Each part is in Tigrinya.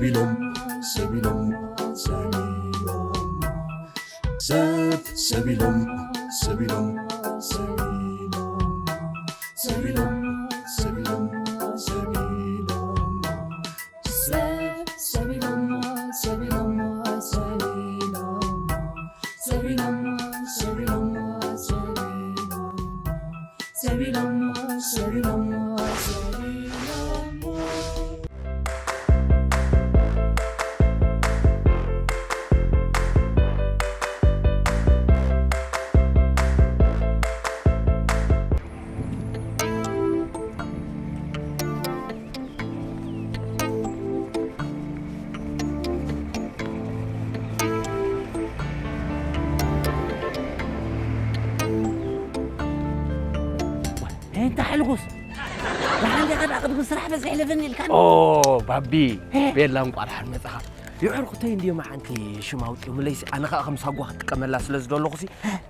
ኢሎም ሰብ ኢሎም ሰብ ኢሎም ሰብ ሰብ ኢሎም ሰብ ኢሎም ሰብ ኢሎም ሰብ ኢሎም ሰብ ኢሎም ሰብ ኢሎም ሰብ ሰብ ኢሎም ሰብ ኢሎም ሰብ ኢሎም ሰብ ኢሎም ሰብ ኢሎም ሰብ ኢሎም ሰብ ኢሎም ሰብ ኢሎም እንታይ ሕልጉስ? ደሓን ዲኻ? ደኣ ቅድሚ ስራሕ በዚሕ ለፈኒ ኢልካ? ኦ፣ ባቢ፣ እ? ቤላ እንቋዕ ደሓን መጻኻ። የዕርኩተይ እንድዮም ሓንቲ ሽም ኣውጺኦምለይሲ፣ ኣነ ኸኣ ከም ሳጓ ክጥቀመላ ስለ ዝደለኹሲ፣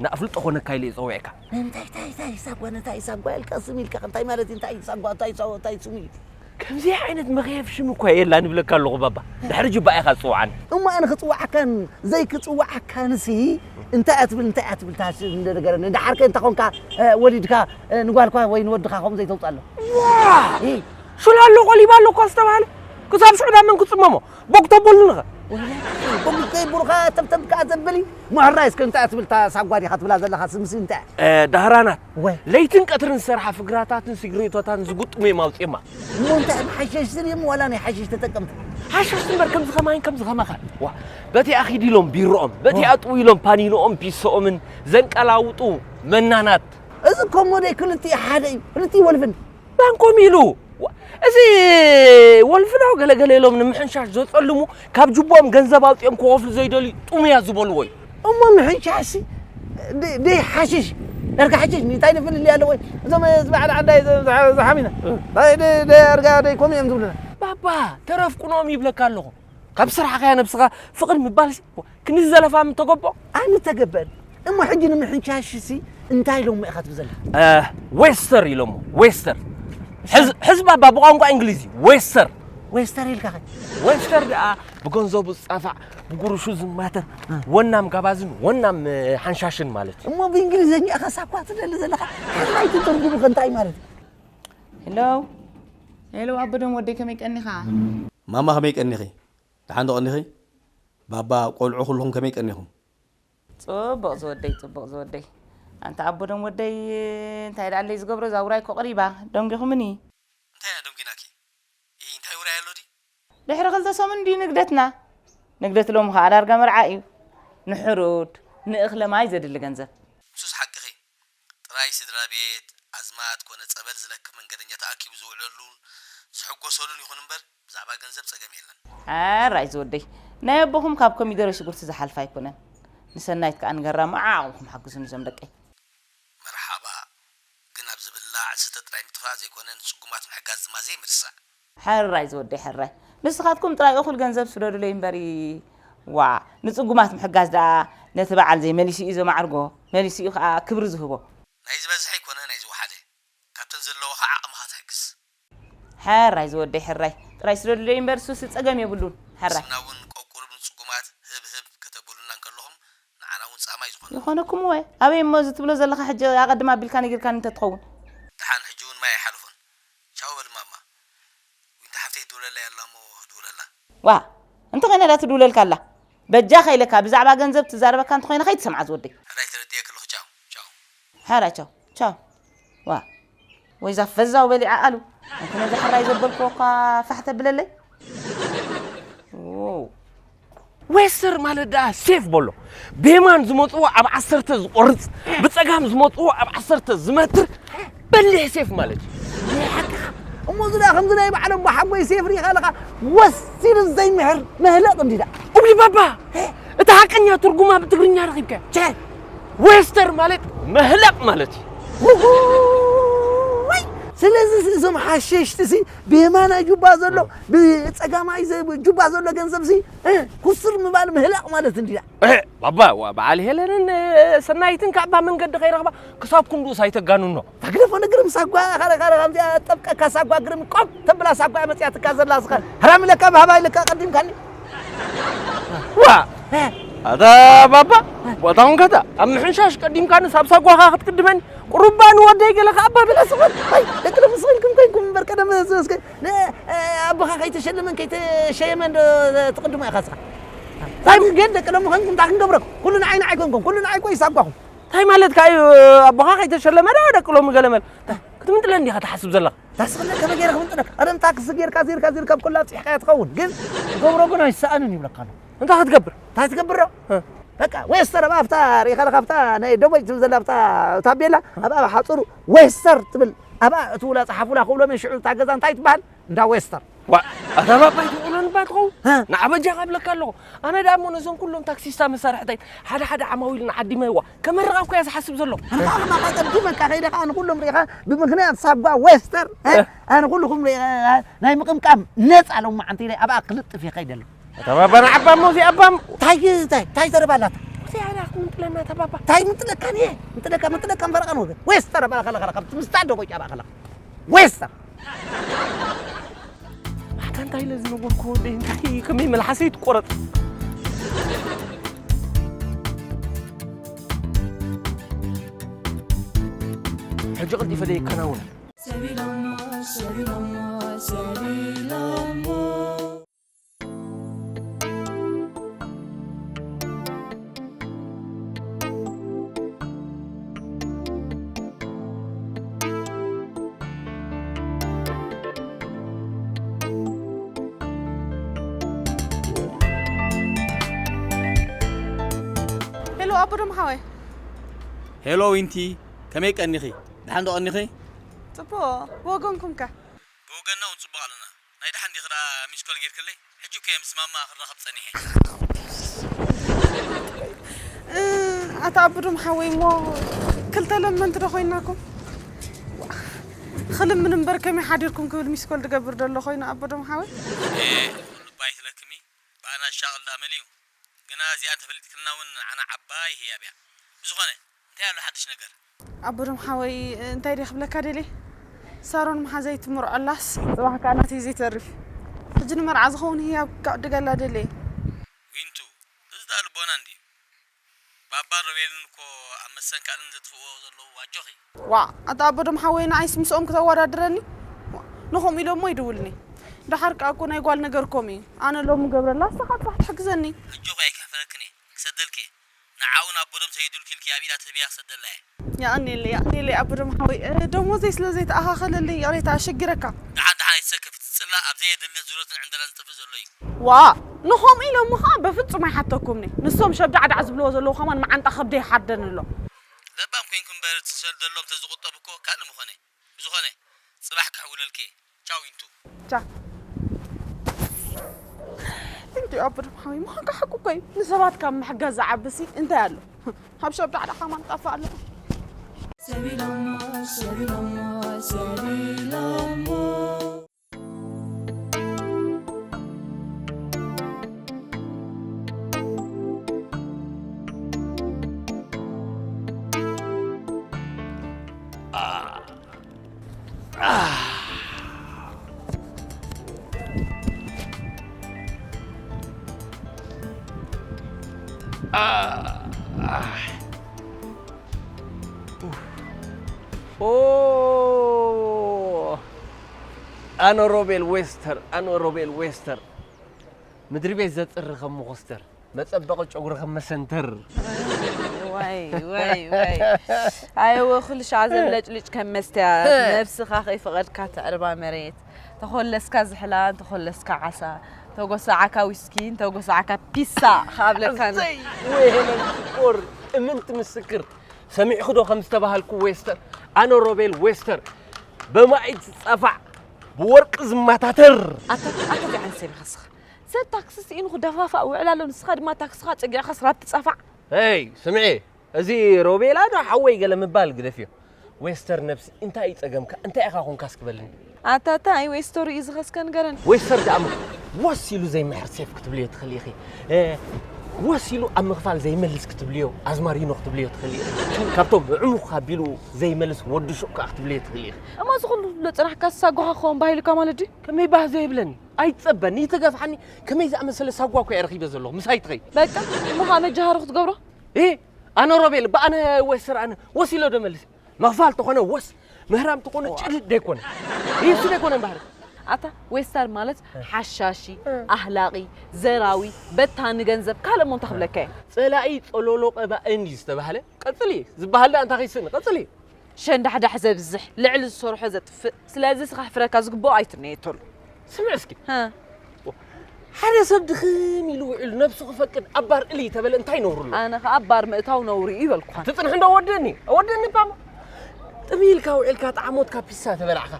ንኣፍልጦ ኮነካ ኢለ እየ ጸዊዐካ። እንታይ፣ እንታይ፣ እንታይ ሳጓ፣ እንታይ ሳጓ ኢልካ ስም ኢልካ፣ እንታይ ማለት እዩ? እንታይ ሳጓ፣ እንታይ ሳ-፣ እንታይ ስም እዩ? ከምዚ ዓይነት መኽየፍ ሽም እኳ የላ ንብለካ ኣለኹ ባባ። ድሕሪ ጅባኣ ኢኻ ትጽውዓኒ። እሞ ኣነ ክጽውዓካን ዘይክጽውዓካንሲ እንታይ ኣትብል፣ እንታይ ኣትብል ታስ እንደ ነገረኒ። ደሓርከ እንተ ኾንካ፣ እ፣ ወሊድካ፣ እ፣ ንጓልኳ ወይ ንወድኻ ከምኡ ዘይተውጽኣሎ። ዋ! እ። ሽላሎ ቆሊባ ኣሎ እኳ ዝተባህለ ክሳብ ሽዑ ዳ መን ክጽመሞ? ቦግ ተቦልንኸ? ወይለከ፣ ቦግ ከይቡልኻ ተብተብ ከኣ ዘብል እዩ። ምሕራይ እስከ እንታይ ኣትብል እታ ሳጓ ዲኻ ትብላ ዘለኻ ስምሲ እንታይ? እ፣ ዳህራናት። ወይ። ለይትን ቀትርን ዝሰርሓ ፍግራታትን ሲግሬቶታን ዝጉጥሙ እዮም ኣውጺኦማ። እሞ እንታይ እዮም ሓሸሽ ዝርእዮም ዋላ ናይ ሓሸሽ ተጠቀምቲ? ሓሸሽ እምበር ከምዚ ኸማይን ከምዚ ኸማኻን። ዋ፣ በቲኣ ኺድ ኢሎም ቢሮኦም፣ በቲኣ ዋ። ጥው ኢሎም ፓኒኖኦም ፒሶኦምን ዘንቀላውጡ መናናት። እዚ እኮ እሞ ደይ ክልቲኡ ሓደ እዩ። ክልቲኡ ወልፍን። መን ከምኡ ኢሉ? ዋ፣ እዚ ወልፍዶ ገለገለ ኢሎም ንምሕንሻሽ ዘጸልሙ፣ ካብ ጅቦኦም ገንዘብ ኣውጺኦም ክኸፍሉ ዘይደልዩ ጥሙያ ዝበልዎ እዩ። እሞ ምሕንሻሽሲ ደ-፣ ደይ ሓሽሽ፣ ዳርጋ ሓሽሽ እንታይ ንፍልልይ ኣለዎ? እዞም፣ እዚ በዓል ዓዳይ፣ እዚ፣ እዚ ሓሚና። እ። ዳይ፣ ደ-፣ ደ-፣ ዳርጋ ደይ ከምኡ እዮም ዝብሉና። ባባ፣ ተረፍ ቁኖም ይብለካ ኣለኹ። ካብ ስራሕኻያ ነብስኻ ፍቕድ ምባልሲ ክንዚ ዘለፋ ምተገቦ? ኣይምተገበን። እሞ ሕጂ ንምሕንሻሽሲ እንታይ ኢሎሞ ኢኻ ትብል ዘለኻ? እ፣ ዌስተር ኢሎሞ፣ ዌስተር። ሕዝ-፣ ሕዝቢ ኣባ ብቋንቋ እንግሊዝ እዩ፣ ዌስተር። ዌስተር ኢልካ ኸ? ዌስተር ደኣ ብገንዘቡ ዝጻፋዕ፣ ብጉርሹ ዝማተር፣ እ። ወናም ጋባዝን ወናም፣ እ፣ ሓንሻሽን ማለት እዩ። እሞ ብእንግሊዝኛ ኢኻ ሳኳ ትደሊ ዘለኻ? ሕራይ ትርጉሙ ከ እንታይ ማለት እዩ? ሄሎ። ሄሎ፣ ኣቦ ደም ወደይ ከመይ ቀኒኻ? ማማ ከመይ ቀኒኺ? ደሓን ዶ ቀኒኺ? ባባ፣ ቆልዑ ኩልኹም ከመይ ቀኒኹም? ጽቡቕ ዝወደይ፣ ጽቡቕ ዝወደይ። ኣንታ ኣቦ ደም ወደይ፣ እንታይ ደኣለይ ዝገብሮ፣ እዛ ውራይ እኮ ቀሪባ። ደንጊኹምኒ። እንታይ እያ ደንጊናኪ? ኢ፣ እንታይ ውራይ ኣሎ ድዩ? ድሕሪ ክልተ ሰሙን ድዩ ንግደትና? ንግደት ሎሚ ኸኣ ዳርጋ መርዓ እዩ። ንሕሩድ፣ ንእኽለ ማይ ዘድሊ ገንዘብ። ንሱስ ሓቅኺ። ጥራይ ስድራ ቤት፣ ኣዝማድ ኮነ ጸበል ዝለክፍ መንገደኛ ተኣኪቡ ዝውዕለሉን ዝሕጎሰሉን ይኹን እምበር፣ ብዛዕባ ገንዘብ ጸገም የለን። ሕራይ ዝወደይ፣ ናይ ኣቦኹም ካብ ኮሚደረ ሽጉርቲ ዝሓልፍ ኣይኮነን። ንሰናይት ከኣ ንገራ፣ መዓቑኹም ሓግዙኒ እዞም ደቀይ። መርሓባ። ግን ኣብ ዝብላዕ ዝስተ ጥራይ ምጥፋእ ዘይኮነ፣ ንጽጉማት ምሕጋዝ ድማ ዘይምርሳዕ። ሕራይ ዝወደይ ሕራይ። ንስኻትኩም ጥራይ እኹል ገንዘብ ስደዱለይ እምበሪ። ዋ፣ ንጽጉማት ምሕጋዝ ደኣ ነቲ በዓል ዘይመሊሱ እዩ ዘማዕርጎ፣ መሊሱ እዩ ከኣ ክብሪ ዝህቦ። ናይ ዝበዝሐ ኣይኮነ ናይ ዝወሓደ፣ ካብተን ዘለዋኻ ዓቕምኻ ትሕግዝ። ሕራይ ዝወደይ ሕራይ። ጥራይ ስደዱለይ እምበር እሱስ ጸገም የብሉን። ሕራይ። ስምና እውን ቆቁሩብ ንጽጉማት ህብ ህብ ከተብሉና እንከለኹም ንዓና እውን ጻማ እዩ ዝኾነ። ይኾነኩም ወይ? ኣበይ እሞ እዚ ትብሎ ዘለኻ ሕጂ ኣቐድም ኣቢልካ ነጊርካኒ እንተትኸውን። ደሓን ሕጂ እውን ማይ ኣይሓለፎን። ቻው በል ማማ። ዊንታ ሓፍተይ ትድውለለይ ኣላ እሞ ክድውለላ። ዋ፣ እንተኾይነ ዳ ትድውለልካ ኣላ። በጃኻ ኢለካ ብዛዕባ ገንዘብ ትዛረበካ እንተኾይነ ከይትሰምዓ ዝወደይ። ሕራይ ተረዲኤ ከለኹ ቻው፣ ቻው። ሕራይ ቻው፣ ቻው። ዋ፣ ወይ እዛ ፈዛው በሊዓ ኣሉ። ኣንቲ ነዛ ሕራይ ዘበልክዎ እኳ ፋሕ ተብለለይ። ዎው። ዌስተር ማለት ደኣ ሴፍ በሎ። ብየማን ዝመጽዎ ኣብ ዓሰርተ ዝቆርጽ፣ ብጸጋም ዝመጽዎ ኣብ ዓሰርተ ዝመትር በሊሕ ሴፍ ማለት እዩ። ናይ ሓቅኻ። እሞ እዚ ደኣ ከምዚ ናይ በዓል ኣቦ ሓጎይ ሴፍ ርኢኻ ኣለኻ፣ ወሲኑ ዘይምሕር መህለቕ እንዲ ደኣ። እውይ ባባ፣ እታ ሓቀኛ ትርጉማ ብትግርኛ ረኺብካያ። ቸ። ዌስተር ማለት መህለቕ ማለት እዩ። ውይ፣ ስለዚ እዞም ሓሸሽቲ ሲ ብየማናይ ጁባ ዘሎ ብጸጋማይ ጁባ ዘሎ ገንዘብ ሲ ኩስር ምባል ምህላቕ ማለት እንዲያ። ባባ፣ በዓል ሄለንን ሰናይትን ካባ መንገዲ ከይረኽባ ክሳብ ክንዱስ ኣይተጋንኖ። ተግደፎ ነገር ምሳጓ ካለ ካለ ከምዚኣ ጠብቀካ ሳጓ ግርም ቆም ተብላ ሳጓ መጽያትካ ዘላ ስኻ። ሕራም ለካ ባህባይ ለካ ቀዲምካኒ። ዋ ኣታ ባባ፣ ቦታውን ከታ ኣብ ምሕንሻሽ ቀዲምካኒ ሳብ ሳጓኻ ክትቅድመኒ። ቁሩባ ንወደይ ገለ ከኣ ኣባ ብላ ስፈር። ኣይ ደቂ ሎሚ ስቕ ኢልኩም ኮይንኩም እምበር ቀደም እስከ ኣቦኻ ከይተሸለመን ከይተሸየመን ዶ ትቕድሞ ኢኻ ስኻ? ሳብ ግን ደቂ ሎሚ ኮይንኩም እንታይ ክንገብረኩም? ኩሉ ንዓይ ንዓይ ኮይንኩም፣ ኩሉ ንዓይ ኮይ ይሳጓኹም። እንታይ ማለትካ እዩ? ኣቦኻ ከይተሸለመ ዶ ደቂ ሎሚ ገለመል ክትምንጥለኒ ዲኻ ትሓስብ ዘለኻ? ታስኽለ ከመይ ገይረ ክምንጥለካ? ቀደም ታክሲ ጌርካ ዜርካ ዜርካ ብኩላ ኣብፂሕካያ ትኸውን። ግን ትገብሮ ግን ኣይሰኣንን ይብለካ ኣሎ። እንታይ ክትገብር? እንታይ ትገብር ዶ? በቃ ዌስተር ኣብኣ ኣብታ ሪኢኻ ለካ ኣብታ ናይ ደቦይ ትብል ዘላ ኣብታ ታቤላ ኣብኣ ኣብ ሓፁሩ ዌስተር ትብል ኣብኣ እቲ ውላ ፀሓፉላ ክብሎም እየ ሽዑ እታ ገዛ እንታይ ትበሃል? እንዳ ዌስተር። ዋ ኣታ ባባይ ትውዕሎን እባ ትኸውን። ንዓበጃ ካብለካ ኣለኹ። ኣነ ደኣ እሞ ነዞም ኩሎም ታክሲስታ መሳርሕተይ ሓደ ሓደ ዓማዊል ንዓዲመይዋ ከመርቓ እኮ እያ ዝሓስብ ዘሎ። ኣነ ከዓ ከማኻ ቀዲመካ ከይደ ከዓ ንኩሎም ሪኢኻ ብምኽንያት ሳጓ ዌስተር ኣነ ኩልኹም ሪኢኻ ናይ ምቕምቃም ነፃ ሎማዓንቲ ኢለ ኣብኣ ክልጥፍ ይኸይድ ኣሎ። ኣታ ባባ ንዓባ እሞ እዚኣ ኣባ እንታይ እንታይ እንታይ ዘረባ ኣላታ? እዚኣ ክትምንጥለና እታ ባባ። እንታይ ምንጥለካ እየ ምንጥለካ ምንጥለካ ምፈረቐን ወገን ዌስተር ኣባኻ ለኻ ለኻ ምስታ ደቦይ ኣባኻ ለኻ ዌስተር ኣታ እንታይ ኢለ ዝነበርኩ ወደይ እንታይ ከመይ መልሓሰይ ትቆረጥ። ሕጂ ቀልጢፈ ደይከናውን። ሄሎ ኣቦ ዶም ሓወይ። ሄሎ ዊንቲ፣ ከመይ ቀኒኺ? ደሓን ዶ ቀኒኺ? ጽቡቕ፣ ብወገንኩም ከ? ብወገንና እውን ጽቡቕ ኣለና። ናይ ደሓን ዲኺ ደኣ ሚስኮል ጌርክለይ? ሕጂ እኮ እየ ምስ ማማ ክራኸብ ጸኒሐ። እ፣ ኣታ ኣቦ ዶም ሓወይ እሞ ክልተ ለመንቲ ዶ ኮይናኩም? ክልምን እምበር ከመይ ሓዲርኩም ክብል ሚስኮል ዝገብር ዘሎ ኮይኑ ኣቦ ዶም ሓወይ? እ፣ ኩሉ ባይ ትለክሚ፣ ብኣና ዝሻቕል ደኣ መሊኡ። ግና እዚኣ እንተፈሊጥክልና እውን ንዓና ዓባይ ህያብ እያ። ብዝኾነ፣ እንታይ ኣሎ ሓድሽ ነገር? ኣቦ ዶም ሓወይ፣ እንታይ ድየ ክብለካ ደልየ? ሳሮን መሓዘይ ትምርዖላስ፣ ጽባሕ ከኣ ናተይ ዘይተርፍ። ሕጂ ንመርዓ ዝኸውን ህያብ ክዕድገላ ደልየ። ዊንቱ፣ እዚ ደኣ ልቦና እንድዩ። ባባን ሮቤልን እኮ ኣብ መሰንካልን ዘጥፍእዎ ዘለዉ፣ ኣጆኺ። ዋእ፣ ኣታ ኣቦ ዶም ሓወይ፣ ንዓይስ ምስኦም ክተወዳድረኒ? ንኸምኡ ኢለ እሞ ይድውልኒ። ደሓር ከኣ እኮ ናይ ጓል ነገር ከምኡ እዩ። ኣነ ሎሚ ገብረላ፣ ንስኻ ጽባሕ ትሕግዘኒ። ኣጆኺ፣ ኣይክሕፍረክን እየ። ክሰደልኪ እየ። ንዓኡ ናብ ቦዶም ሰይዱልኪ ኢልኪ ኣብ ኢዳ ትህብያ ክሰደላ እየ። የቐንየለይ፣ የቐንየለይ ኣቦ ዶም ሓወይ። እ፣ ደሞዘይ ስለ ዘይተኣኻኸለለይ ይቕሬታ ኣሸጊረካ። ደሓን ደሓን ኣይትሰከፊ፣ እቲ ጽላእ ኣብ ዘየድሊ ዙረትን ዕንደራን ዝጠፍእ ዘሎ እዩ። ዋእ፣ ንኸምኡ ኢለ እሞ ኸኣ በፍጹም ኣይሓተኩምኒ። ንሶም ሸብዳዕዳዕ ዝብልዎ ዘለዉ ከማን መዓንጣ ከብደይ ይሓርደኒ ኣሎ። ለባም ኮይንኩም እምበር፣ እቲ ሰልደሎም ተዝቑጠብ እኮ ካልእ ምኾነ። ብዝኾነ፣ ጽባሕ ክሕውለልኪ እየ። ቻው ዊንቱ። ቻው። እንዲ ኣቦ ዶም ሓወይ፣ ምዃንካ ሓቁ እኮ እዩ። ንሰባት ካብ ምሕጋዝ ዝዓብሲ እንታይ ኣሎ? ካብ ሸብዳዕዳዕ ከማን ጠፋእ ኣሎ። ሰቢሎሞ፣ ሰቢሎሞ፣ ሰቢሎሞ። ኦ፣ ኣነ ሮቤል ዌስተር፣ ኣነ ሮቤል ዌስተር። ምድሪ ቤት ዘጽሪ ከም መኾስተር፣ መጸበቒ ጨጉሪ ከም መሰንተር። ዋይ፣ ዋይ፣ ዋይ። ኣየወ፣ ኩሉ ሻዕ ዘብለጭልጭ ከም መስትያ፣ እ። ነብስኻ ከይፈቐድካ ተዕርባ መሬት። ተኾለስካ ዝሕላ፣ እንተኾለስካ ዓሳ፣ ተጎሳዓካ ዊስኪ፣ እንተጎሳዓካ ፒሳ፣ ክኣብለካ ን- እሰይ! ወይ ሄለን ሽኮር፣ እምንቲ ምስክር። ሰሚዕኺ ዶ ከም ዝተባሃልኩ ዌስተር? ኣነ ሮቤል ዌስተር። በማኢት ዝጸፋዕ፣ ብወርቂ ዝማታተር። ኣታ፣ ኣታ፣ ኣታ፣ ዓንሰብ ኢኻ ስኻ። ሰብ ታክሲ ስኢኑ ክደፋፋእ ውዕል ኣሎ፣ ንስኻ ድማ ታክስኻ ጸጊዕካ ስራብ ትጻፋዕ። ሄይ፣ ስምዒ፣ እዚ ሮቤላ ዶ ሓወይ ገለ ምባል ግደፍዮ። ዌስተር ነብሲ እንታይ እዩ ጸገምካ? እንታይ ኢኻ ኮንካ እስኪ በልኒ። ኣታታ ኣይ ዌስተር እዩ ዝኸስከ ንገረን። ዌስተር ደኣ እሞ ወስ ኢሉ ዘይምሕር ሴፍ ክትብልዮ ትኽእሊ ኢኺ። እ፣ ወስ ኢሉ ኣብ ምኽፋል ዘይመልስ ክትብልዮ ኣዝማሪኖ ክትብልዮ ትኽእሊ ኢኺ። ካብቶም ዕሙኽ ኣቢሉ ዘይመልስ ወዲ ሹቕ ከኣ ክትብልዮ ትኽእሊ ኢኺ። እሞ እዚ ኩሉ ጽናሕካ ሳጓኻ ክኸውን ባሂሉካ ማለት ድዩ? ከመይ ባህ ዘይብለኒ ኣይትጸበኒ ይትገፍሓኒ። ከመይ ዝኣመሰለ ሳጓ እኮ እየ ረኺበ ዘለኹ ምሳይ ትኸይ። በቃ እሞ ኸኣ መጃሃሩ ክትገብሮ? እ፣ ኣነ ሮቤል ብኣነ ዌስተር ኣነ ወስ ኢሎ ዶ መልስ። መኽፋል ተኾነ ወስ ምህራም ተኾነ ጭልጥ ደይኮነ ይሱ ደይኮነ ባህሪ። ኣታ ዌስተር ማለት ሓሻሺ፣ ኣህላቒ፣ ዘራዊ፣ በታኒ ገንዘብ ካልእ እሞ እንታይ ክብለካ እየ? ጸላኢ ጸሎሎ ቀባእን እዩ ዝተባህለ። ቀጽሊ ዝበሃል ደኣ እንታይ ከይስእኒ ቀጽሊ። ሸንዳሕዳሕ ዘብዝሕ ልዕሊ ዝሰርሖ ዘጥፍእ። ስለዚ ስኻ ሕፍረካ ዝግብኦ ኣይትነየተሉ። ስምዕ እስኪ። ሓደ ሰብ ድኽም ኢሉ ውዒሉ ነብሱ ክፈቅድ ኣብ ባር እልይ ተበለ እንታይ ነውሩ ኣሎ? ኣነ ኸኣ ኣብ ባር ምእታው ነውሪ እዩ በልኩኻ። ትጽንሕ እንዶ ኣወድእኒ ኣወድእኒ እባ እሞ ጥም ኢልካ ውዒልካ ጣዕሞትካ ፒሳ ተበላዕካ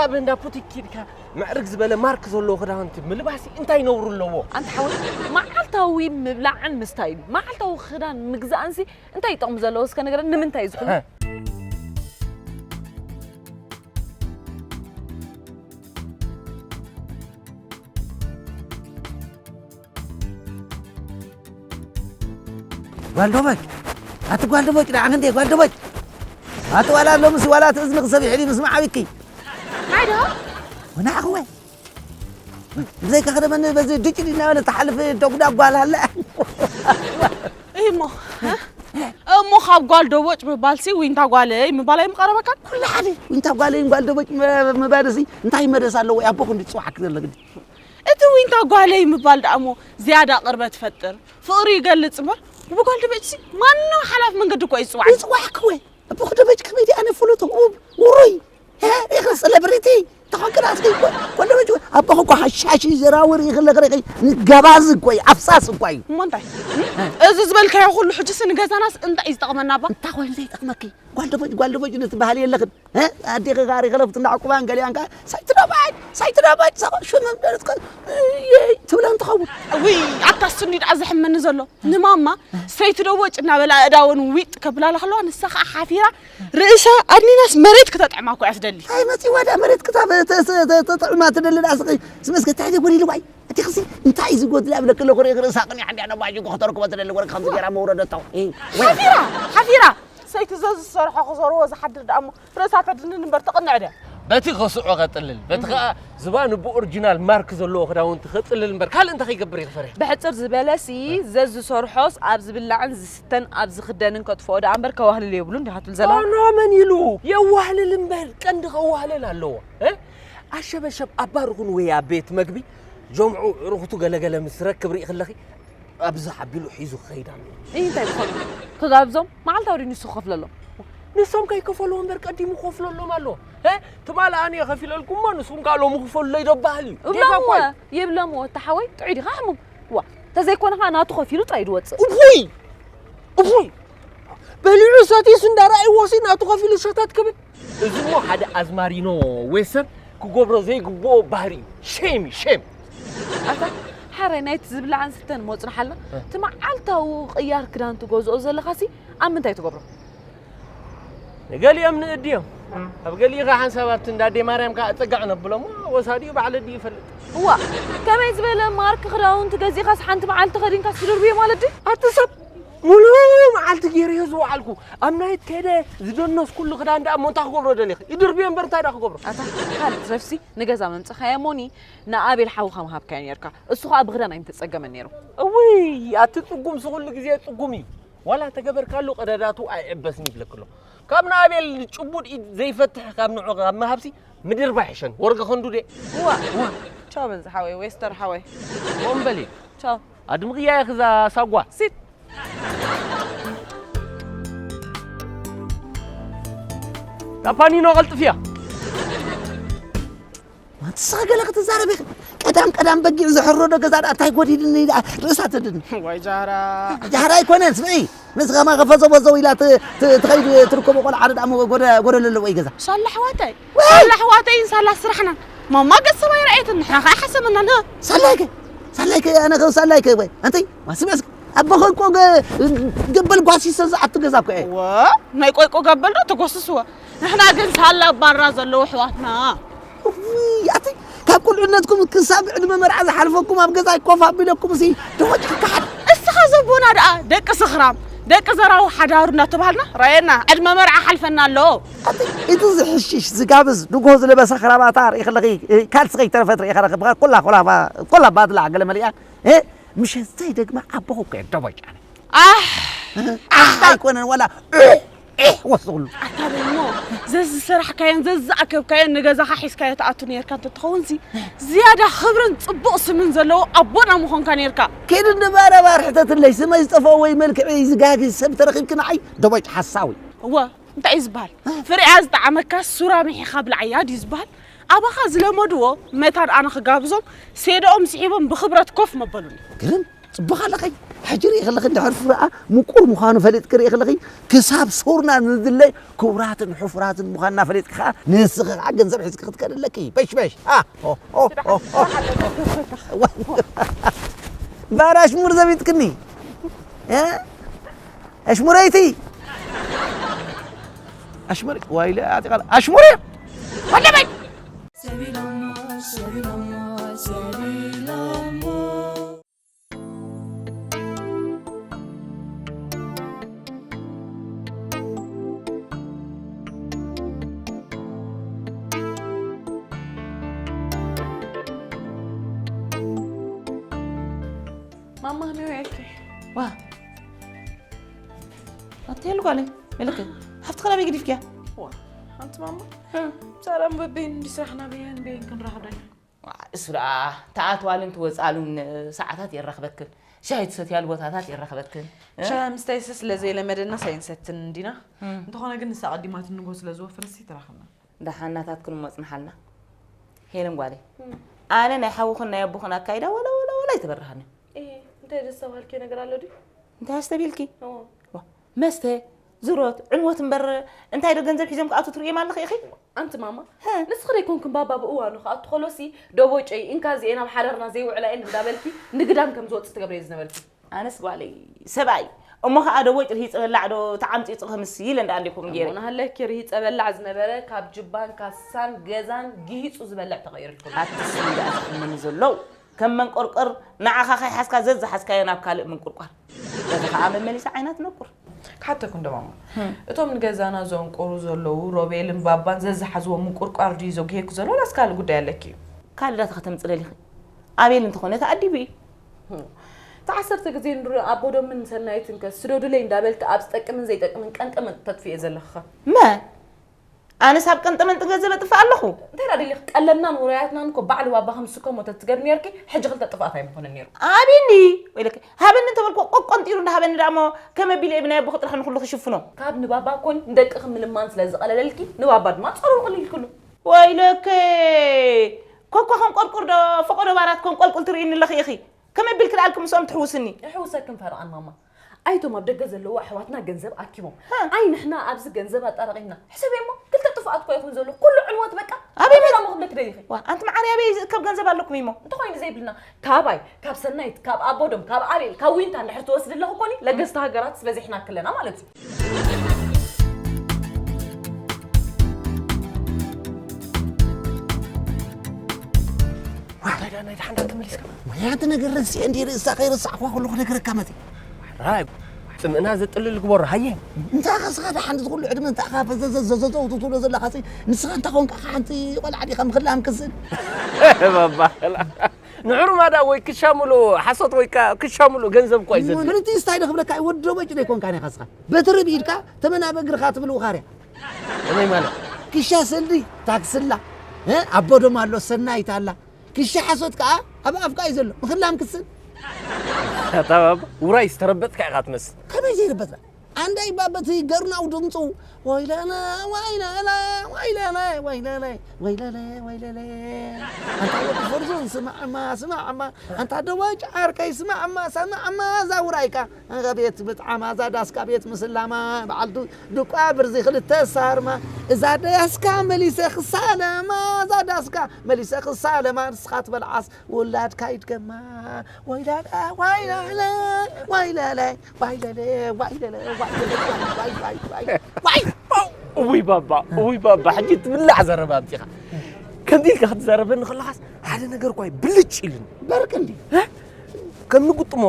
ኣብ እንዳ ፑቲክ ኪድካ ምዕርግ ዝበለ ማርክ ዘለዎ ክዳውንቲ ምልባስ እንታይ ነውሩ ኣለዎ? ኣንታ ሓወይ መዓልታዊ ምብላዕን ምስታይን መዓልታዊ ክዳን ምግዛእንሲ እንታይ እዩ ጥቕሚ ዘለዎ እስከ ንገረኒ ንምንታይ እዩ ዝኹሉ? ጓል ዶበጭ ኣቲ ጓል ዶበጭ ደኣ ክንደይ ጓል ዶበጭ ኣቲ ዋላ ሎምስ ዋላ እቲ እዝኒ ክሰብ ይሕሊ ምስ መዓብኪ ሓይዶ ወናዕኽወ ብዘይካ ክደመኒ በዚ ድጭ እናበለ ትሓልፍ ደጉዳ ጓል ኣለ እሞ እሞ ካብ ጓል ደቦጭ ምባልሲ ዊንታ ጓለይ ምባል ኣይምቐረበካን? ኩሉ ሓደ ዊንታ ጓለይን ጓል ደቦጭ ምባልሲ እንታይ መደስ ኣለዎ? ኣቦ ክንዲ ጽዋዕክ ዘሎ ግዲ። እቲ ዊንታ ጓለይ ምባል ደኣ እሞ ዝያዳ ቅርበት ይፈጥር፣ ፍቕሪ ይገልጽ እምበር ብጓል ደቦጭሲ ማንም ሓላፍ መንገዲ እኮ ይጽዋዕ። ይጽዋዕክ ወይ? ኣቦ ክደበጭ ከመይ ዲኣ ነፍልጦ? ውብ ውሩይ ኢኺ ሰለብሪቲ ተኾንክና እስኪ ኮንዶመጅ ኣቦኺ እኮ ሓሻሽ እዩ ዘራውር እዩ ክለክ ርኢኺ ንገባዝ እኮ እዩ ኣፍሳስ እኮ እዩ እሞ እንታይ እዚ ዝበልካዮ ኩሉ ሕጅስ ንገዛናስ እንታይ እዩ ዝጠቕመና ኣባ እንታይ ኮይኑ ዘይጠቕመኪ ጓልደፈጅ ጓልደፈጅ ንትበሃል የለኽን ኣዴኺ ጋር ይኸለፉት እንዳዕቁባን ገሊኣን ከ ሳይትደባጭ ሳይትደባጭ ሰቐ ሽም ትብለን ትኸውን ውይ ኣታ ስኒ ደኣ ዘሕመኒ ዘሎ ንማማ ሰይቲ ዶ ወጭ እናበላ ኣእዳወን ዊጥ ከብላላ ከለዋ ንሳ ከዓ ሓፊራ ርእሳ ኣድኒናስ መሬት ክተጥዕማ እኮ እያ ትደሊ። እንታይ መፂዋ ድኣ መሬት ክታብ ተጥዕማ ትደሊ ድኣ ስኺ ስመስከ እንታይ ጎዲልዋ እዩ እቲ ክሲ እንታይ እዩ ዝጎድላ እብለኪ ኣለኹ ርእኺ ርእሳ ቅኒዓ እንዲያ ነባጅ እኮ ክተርክቦ ትደሊ ወርቂ ከምዚ ገይራ መውረደቶ ሓፊራ ሓፊራ ሰይቲ ዘዝሰርሖ ክሰርዎ ዝሓድር ደኣ እሞ ርእሳ ተድንን እምበር ትቕንዕ ድያ? በቲ ከስዖ ቀጥልል፣ በቲ ኸኣ ዝባኑ ብኦርጂናል ማርክ ዘለዎ ክዳውንቲ ከጽልል እምበር ካልእ እንታይ ከይገብር እዩ ክፈርሕ? ብሕጽር ዝበለሲ ዘዝሰርሖስ ኣብ ዝብላዕን ዝስተን ኣብ ዝኽደንን ከጥፍኦ ደኣ እምበር ከዋህልል የብሉን ዲኻ ትብል ዘላ? ዋና መን ኢሉ የዋህልል እምበር ቀንዲ ከዋህልል ኣለዎ። እ? ኣሸበሸብ ኣብ ባር ኹን ወይ ኣብ ቤት መግቢ ጀምዑ ኣዕሩኽቱ ገለገለ ምስ ረክብ ርኢ ከለኺ ኣብዝሕ ኣቢሉ ሒዙ ክኸይድ ኣለዎ። እይ እንታይ ክኾኑ ክጋብዞም መዓልታዊ ድዩ ንሱ ክኸፍለሎም? ንሶም ከይከፈሉ እምበር ቀዲሙ ክኸፍለሎም ኣለዎ። ሀ ትማሊ ኣነ እየ ከፊለልኩሞ ንስኹም ከኣ ሎሚ ክፈሉለይ ዶ በሃል እዩ። ጌጋ እኮ እብሎምዎ እዩ። ይብሎምዎ እቲ ሓወይ ጥዑይ ዲኻ ሕሙም? ዋ ተዘይኮነ ኸኣ ናቱ ከፊሉ ጥራይ ድወፅእ። እፎይ እፎይ በሊዑ ሰትዩስ እንዳረኣይዎሲ ናቱ ከፊሉ ሸተት ክብል እዚሞ ሓደ ኣዝማሪኖ ዌስተር ክገብሮ ዘይግብኦ ባህሪ እዩ። ሼም እዩ ሼም። ኣታ ሓራይ ናይቲ ዝብላዕን ዝስተን ሞጽናሓልና እቲ መዓልታዊ ቅያር ክዳን ትገዝኦ ዘለኻሲ ኣብ ምንታይ ትገብሮ? ንገሊኦም ንእድዮም ኣብ ገሊኡ ከዓ ሓንሳብ ኣብቲ እንዳ ኣደይ ማርያም ከዓ እጽጋዕ ነብሎም ወሳዲኡ ባዕለ ድዩ ይፈልጥ። እዋ ከመይ ዝበለ ማርክ ክዳውንቲ ገዚእኻስ ሓንቲ መዓልቲ ከዲንካስ ትድርብዮ ማለት ድዩ? ኣቲ ሰብ ሙሉ መዓልቲ ገይረዮ ዝወዓልኩ ኣብ ናይት ከይደ ዝደነስኩሉ ክዳን ደኣ እሞ እንታይ ክገብሮ ደሊኺ? ይድርብዮ እምበር እንታይ ደኣ ክገብሮ? ኣታ ካልእ ትረፍሲ ንገዛ መምጸኻያ ሞኒ ንኣቤል ሓውኻ ምሃብካዮ ኔርካ። እሱ ኸኣ ብኽዳን ኣይምተጸገመን ኔሩ። እውይ ኣቲ ጽጉም ሱ ኩሉ ግዜ ጽጉም እዩ። ዋላ ተገበርካሉ ቀዳዳቱ ኣይዕበስን ይብለክሎ። ካብ ንኣቤል ጭቡድ ኢድ ዘይፈትሕ ካብ ንዑ ካብ ምሃብሲ ምድርባሕ ይሸን። ወርቂ ክንዱ ዴ? እዋ ቻው በዚ ሓወይ ዌስተር ሓወይ። ወንበሊ ቻው። ኣድምቕያ ኢኺ እዛ ሳጓ። ሲት ጃፓኒኖ ቀልጥፍያ። ንስኻ ገለ ክትዛረብ ኢኺ። ቀዳም ቀዳም በጊዕ ዝሕረዶ ገዛ ደኣ እንታይ ጎዲልኒ ደኣ ርእሳ ተድኒ። ዋይ ጃህራ። ጃህራ ኣይኮነን ስምዒ። ምስ ኸማ ከፈዘቦ ዘው ኢላ ት- ት- ትኸይድ ትርከቦ ቆልዓ ደኣ እሞ ጎደ- ጎደሎ ኣለዎ እዩ ገዛ። ሳላ ኣሕዋተይ ወይ! ሳላ ኣሕዋተይን ሳላ ስራሕናን ማማ ገጽ ሰባይ ረኣየትን ንሕና ኸኣ ሓሰበናን ህ ሳላይከ ሳላይከ ኣነ ኸ ሳላይከ ወይ ኣንተይ ማስበስ ኣቦኸ እኮ ገ-፣ ገበል ጓሲሰ ዝኣቱ ገዛ እኮ እየ። ወ-፣ ናይ ቆይቆ ገበል ዶ ተጎስስዎ? ንሕና ግን ሳላ ባራ ዘለዉ ኣሕዋትና። ካብ ቁልዕነትኩም ክሳብ ዕድመ መርዓ ዝሓልፈኩም ኣብ ገዛ ኮፍ ኣቢለኩም ሲ ደሆጭ ክሓድ። እስኻ ዘቦና ደኣ ደቂ ስኽራም፣ ደቂ ዘራዊ ሓዳሩ እናተባሃልና ራየና ዕድመ መርዓ ሓልፈና ኣሎ። ኣቲ እቲ ዝሕሽሽ ዝጋብዝ ድጎ ዝለበሰ ክራባታ ርኢ ከለኺ፣ ካልሲ ከይተረፈት ርኢ ከለኺ፣ ኩላ፣ ኩላ፣ ኩላ ባድላ ገለ መሊኣ፣ እ፣ ምሸት ዘይደግማ ኣቦኹ እኮ እየ ደቦጭ ኣነ። ኣሕ! ኣሕ ኣይኮነን፣ ዋላ እ፣ እ ወስኹሉ። ኣታ ደሞ ዘዝሰራሕካዮን ዘዝኣከብካዮን ንገዛኻ ሒዝካዮ ትኣቱ ነርካ እንተትኸውንሲ፣ ዝያዳ ክብርን ጽቡቕ ስምን ዘለዎ ኣቦና ምኾንካ ነርካ። ኬድ እንደ ባረባር ሕተትለይ፣ ስመይ ዝጠፍኦ ወይ መልክዐይ ዝጋጊ ሰብ ተረኺብኪ ንዓይ ደቦጭ ሓሳዊ። እወ፣ እንታይ እዩ ዝበሃል? ፍሬኣ ዝጠዓመካ ሱራ ምሒኻ ብልዓያ ድዩ ዝበሃል? ኣባኻ ዝለመድዎ መታን ኣነ ክጋብዞም ሴደኦም ስሒቦም ብኽብረት ኮፍ መበሉኒ። ግርም፣ ጽቡቕ ኣለኸይ። ሕጂ ርኢ ከለኺ እንድሕር ፍረኣ ምቁር ምዃኑ ፈሊጥኪ ርኢ ከለኺ ክሳብ ሱርና ንድለ ክቡራትን ሕፉራትን ምዃንና ፈሊጥኪ ከኣ ንስኺ ከኣ ገንዘብ ሒዝኪ ክትከድ ኣለኪ። በሽ በሽ። ኣ፣ ኦ፣ ኦ፣ ኦ፣ ኦ። ባር ኣሽሙር ዘቢጥክኒ። እ? ኣሽሙረይቲ። ኣሽሙር፣ ዋይለ፣ ኣጢቓል፣ ኣሽሙር። ወደበይ። ማማ፣ ነው ያልከኝ? ዋ። ኣትሄሉ ጓለይ፣ መለከ፣ ሓፍትኻ ናበይ ገዲፍክያ? ዋ፣ ሓንቲ ማማ፣ እ። ሰላም በበይን እንዲ ስራሕና በየን በየን ክንራኸብ ዳኛ። ዋ፣ እሱ ደኣ፣ ትኣትዋሉን ትወጻሉን ሰዓታት የራኽበክን፣ ሻሂ ትሰትያሉ ቦታታት የራኽበክን፣ እ? ሻሂ ምስታይ ስለ ዘይለመደና ሳይንሰትን እንዲና። እ። እንተኾነ ግን ንሳ ቀዲማት ንጎ ስለ ዝወፈረሲ ተራኸብና። ደሓን ናታትክን እሞ ጽንሓልና። ሄለን ጓለይ፣ እ። ኣነ ናይ ሓውኽን ናይ ኣቦኽን ኣካይዳ ወላ፣ ወላ፣ ወላ ኣይተበረሃኒ። እየ፣ እንታይ ደስ ተባልኪ ነገር ኣሎ ድዩ? እንታይ ኣስተቢልኪ? እዎ። ዋ፣ መስተ፣ ዝሮት፣ ዕንወት እምበር እንታይ ዶ ገንዘብ ሒዞም ክኣቱ ትርእዮም ኣለኺ ኢኺ? ኣንቲ ማማ፣ ሀ። ንስኺ ዶ ኣይኮንክን ባባ ብእዋኑ ክኣቱ ከሎሲ፣ "ደቦጨይ፣ እንካ እዚኤን ኣብ ሓዳርና ዘይውዕላ እየን" እንዳበልኪ ንግዳም ከም ዝወጽእ ትገብርዮ ዝነበርኪ? ኣነስ ጓለይ፣ ሰብኣይ፣ እሞ ኸኣ ደቦጭ ርሂጸ በላዕ ዶ ተዓምጺጹ ከምስ ኢለ እንዳ ኣዴኩም ገይረ። እሞ ናሃለኪ ርሂጸ በላዕ ዝነበረ ካብ ጅባን ካሳን ገዛን ግሂጹ ዝበልዕ ተቐይርልኩም። ኣትስ እንዳ ዝሕመኒ ዘሎ። ከም መንቆርቆር ንዓኻ ከይሓዝካ ዘዝሓዝካዮ ናብ ካልእ ምንቁርቋር። በዚ ኸኣ መመሊሳ ዓይና ትነቁር። ክሓተኩም ዶ ማማ? ህም። እቶም ንገዛና ዘንቆሩ ዘለዉ ሮቤልን ባባን ዘዝሓዝዎ ምንቁርቋር ድዩ ዘጉሄኩ ዘሎ ወላስ ካልእ ጉዳይ ኣለኪ እዩ? ካልእ ዳታ ከተምጽእ ደሊኺ? ኣቤል እንተኾነ ተኣዲቡ እዩ። ህም። እቲ ዓሰርተ ግዜ ንሪኦ ኣቦዶምን ሰናይትን ከ ስደዱለይ እንዳበልኪ ኣብ ዝጠቅምን ዘይጠቅምን ቀንጠመንጢ ተጥፍኤ ዘለኺ ኸ? መ? ኣነስ ኣብ ቀንጠመንጢ ገንዘብ ኣጥፍእ ኣለኹ? እንታይ ደኣ ደሊኺ? ቀለብናን ውራያትናን እኮ ባዕሉ ባባ ከም ዝስከሞ ተትገብሪ ነርኪ፣ ሕጂ ክልተ ጥፍኣት ኣይምኾነን ነይሩ። ሃቢኒ! ወይለከ፣ ሃበኒ እንተበልኩ ቆቆንጢሩ እንዳሃበኒ ደኣ እሞ ከመ ቢለ ብናይ ኣቦኺ ጥራሕ ንኹሉ ክሽፍኖ? ካብ ንባባ ኮን ንደቅኺ ምልማን ስለ ዝቐለለልኪ፣ ንባባ ድማ ጸረሩ ቅልል ኢልክሉ። ወይለከ! ኮኳ ከም ቆርቁር ዶ ፈቐዶ ባራት ከም ቆልቁል ትርእይኒ ኣለኺ ኢኺ? ከመይ ቢልኪ ደኣልኪ ምስኦም ትሕውስኒ? ይሕውሰክን ፈርቓን ማማ። ኣይቶም ኣብ ደገ ዘለዉ ኣሕዋትና ገንዘብ ኣኪቦም። ሃ። ኣይ ንሕና ኣብዚ ገንዘብ ኣጣራቒምና። ሕሰብዮ እሞ፣ ክልተ ጥፍኣት እኮ ይኹን ዘሎ። ኩሉ ዕንወት በቃ። ኣበይ ኣበይ መ-፣ ዳሞ ክብለኪ ደሊኺ? ዋ፣ ኣንቲ መዓር ኣበይ ዝእከብ ገንዘብ ኣለኩም እሞ? እንተኾይኑ ዘይብልና፣ ካባይ፣ ካብ ሰናይት፣ ካብ ኣቦዶም፣ ካብ ኣቤል፣ ካብ ዊንታ እንድሕር ትወስዲ ኣለኹ ኮኒ፣ ለገስቲ ሃገራት በዚሕናኪ ኣለና ማለት እዩ። እንታይ ደኣ ናይ ደሓን ደኣ ተመሊስካ? ወይ፣ ሓንቲ ነገር ረሲዐ እንድየ ርእሳ ከይረሳዕኳ ከለኹ ክነግረካ መጺእ። ራይ፣ ጽምእና ዘጥልል ግበሮ፣ ሃየ። እንታይ ኸስኻ ደሓን እዚ ኩሉ ዕድመ እንታይ ኻ ፈዘዘዘዘዘው ትብሎ ዘለኻ ሲ? ንስኻ እንታይ ኾንካ ሓንቲ ቆልዓ ዲኻ ምኽላም ክስን? ባባ፣ ንዕሩማ ደኣ ወይ ክሻ ምሉእ ሓሶት ወይ ከኣ ክሻ ምሉእ ገንዘብ እኮ እዩ ዘድሊ። ምንንቲ ስታይ ዶ ክብለካ እዩ? ወዲ ደቦጭ ዶ ኣይኮንካን ኢኻ ስኻ? በትሪ ብኢድካ ተመን ኣብ እግርኻ ትብል ውኻርያ። ከመይ ማለት? ክሻ ሰልዲ ታክስላ፣ እ? ኣቦ ደማ ኣሎ፣ ሰናይት ኣላ። ክሻ ሓሶት ከኣ ኣብ ኣፍካ እዩ ዘሎ። ምኽላም ክስን። ኣታ ባባ፣ ውራይ ዝተረበጥካ ኢኻ ትመስል። ከመይ ዘይርበጥና? ኣንዳይ ባበቲ ገርናው ድምፁ፣ ወይለለ፣ ወይለለ፣ ወይለለ፣ ወይለለ፣ ወይለለ። ኣንታ ወዲ ፈርዞን ስማዕማ፣ ስማዕማ። ኣንታ ደቦጭ ዓርከይ ስማዕማ፣ ስማዕማ፣ እዛ ውራይካ። ኣቤት ምጥዓማ፣ እዛ ዳስካ ቤት ምስላማ፣ በዓል ዱ-፣ ዱቋ ብርዚ ክልተ ሳርማ። እዛ ዳስካ መሊሰ ክሳለማ፣ እዛ ዳስካ መሊሰ ክሳለማ፣ ንስኻ ትበልዓስ ውላድካ ይድገማ። ወይላላ፣ ዋይላላ። ዋይ ለለ ዋይ ለለ ዋይ ለለ ዋይ ለለ ዋይ ዋይ ዋይ ዋይ ዋይ። እውይ ባባ፣ እውይ ባባ፣ ሕጂ ትብላዕ ዘረባ ኣምጺኻ። ከምዚ ኢልካ ክትዛረበኒ ከለኻስ ሓደ ነገር እኳ እዩ ብልጭ ኢሉኒ። በርቅ እንዲ። እ? ከም ንግጥሞ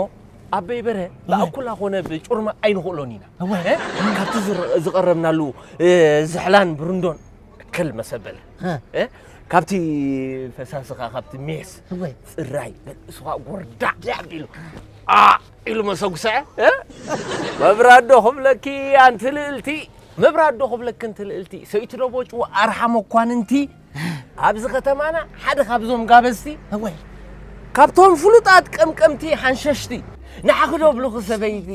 ኣበይ በረ ብኣኩላ ኾነ ብጩርማ ኣይንኽእሎን ኢና። እወ። እ? ካብቲ ዝር-፣ ዝቐረብናሉ፣ እ፣ ዝሕላን ብርንዶን እከል መሰበል። እ? እ? ካብቲ ፈሳስኻ፣ ካብቲ ሜስ እወ። ጽራይ፣ እሱ ኸኣ ጎርዳዕ ዳዕ ኢሉ። ኣ! ኢሉ መሰጉሰዐ። እ? መብራዶ ክብለኪ ኣንቲ ልእልቲ፣ መብራዶ ክብለኪ ኣንቲ ልእልቲ፣ ሰይቲ ዶ ቦጭ ኣርሓ መኳንንቲ፣ ኣብዚ ከተማና ሓደ ካብዞም ጋበዝቲ፣ እወ። ካብቶም ፍሉጣት ቀምቀምቲ ሓንሸሽቲ፣ ንዓኺ ዶ ብልኺ ሰበይቲ፣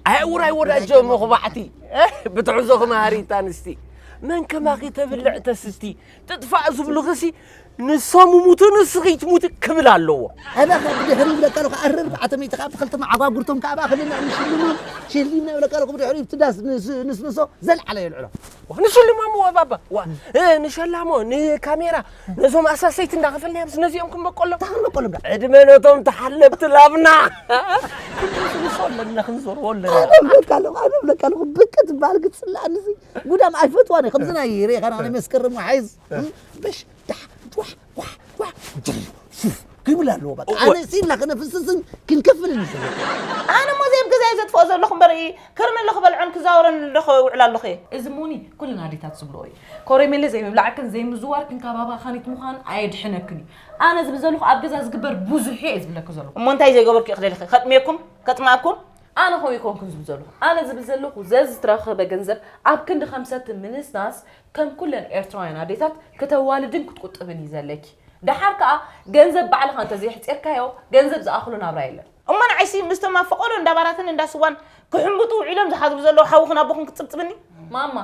ኣይ ውራይ ወዳጆ መኹባዕቲ፣ እ? ብትሕዞኺ መሃሪት ኣንስቲ፣ መን ከማኺ ተብልዕ ተስቲ፣ ትጥፋእ ዝብልኺሲ፣ ንሶም ይሙቱ ንስኺ ትሙቲ ክብል ኣለዎ። ኣበኻ ብድሕሪ ይብለካ ኣለኹ፣ ኣርባዕተ ሚእቲ ካብ ብኽልተ መዓጓጉርቶም ካብ ኣኽልና ንሽልሙ፣ ሽሊምና ይብለካ ኣለኹ፣ ብድሕሪ ብትዳስ ንስ-፣ ንስንሶ ዘልዓለ የልዕሎ። ንሽልሞም ወ ባባ፣ ዋ፣ እ፣ ንሸላሞ፣ ንካሜራ፣ ነዞም ኣሳሰይቲ እንዳኸፈልናዮም፣ ነዚኦም ክንበቀሎም። እንታይ ክንበቀሎም ዳ? ዕድመ ነቶም ተሓለብቲ ላብና። ክንስንሶ ኣለና፣ ክንዞርዎ ኣለና። ኣነ እብለካ ኣለኹ፣ ኣነ እብለካ ኣለኹ፣ ብቅ ትበሃል ክትጽላእኒ ሲ ጉዳም ኣይፈትዋን እየ። ከምዚ ናይ ርኤኻ ናይ መስከረም ወሓይዝ፣ እም፣ በሽ፣ ዳሕ፣ ጓሕ፣ ጓሕ፣ ጓሕ፣ ጅር፣ ፉፍ፣ ክብል ኣለዎ በቃ። እወ። ኣነ ሲ ኢልና ክነፍስስን ክንከፍልን ንስለ። ኣነ እሞ ዘይብ ገዛይ ዘጥፍኦ ዘለኹ እምበር፣ ከርመለ ክበልዖን ክዛወረን ዶ ክውዕል ኣለኹ እየ። እዚ ሙኒ ኩለን ኣዴታት ዝብልኦ እዩ። ኮረሜለ ዘይምብላዕክን ዘይምዝዋርክን ካብ ኣባኻኒት ምዃን ኣየድሕነክን እዩ። ኣነ ዝብል ዘለኹ ኣብ ገዛ ዝግበር ብዙሕ እየ ዝብለኪ ዘለኹ። እሞ እንታይ ዘይገበርኩ እየ ክደልኺ? ከጥምየኩም? ከጥምኣኩም? ኣነ ከምኡ ኣይኮንኩን ዝብል ዘለኹ። ኣነ ዝብል ዘለኹ ዘዝተረኸበ ገንዘብ ኣብ ክንዲ ከም ሰቲ ምንስናስ ከም ኩለን ኤርትራውያን ኣዴታት ክተዋልድን ክትቁጥብን እዩ ዘለኪ። ደሓር ከኣ ገንዘብ ባዕልኻ እንተዘይሕጺርካዮ ገንዘብ ዝኣኽሎ ናብራ የለን። እሞ ንዓይሲ ምስቶም ኣብ ፈቐዶ እንዳ ባራትን እንዳ ስዋን ክሕምብጡ ውዒሎም ዝሓድሩ ዘለዉ ሓውኽን ኣቦኽን ክትጽብጽብኒ? ማማ፣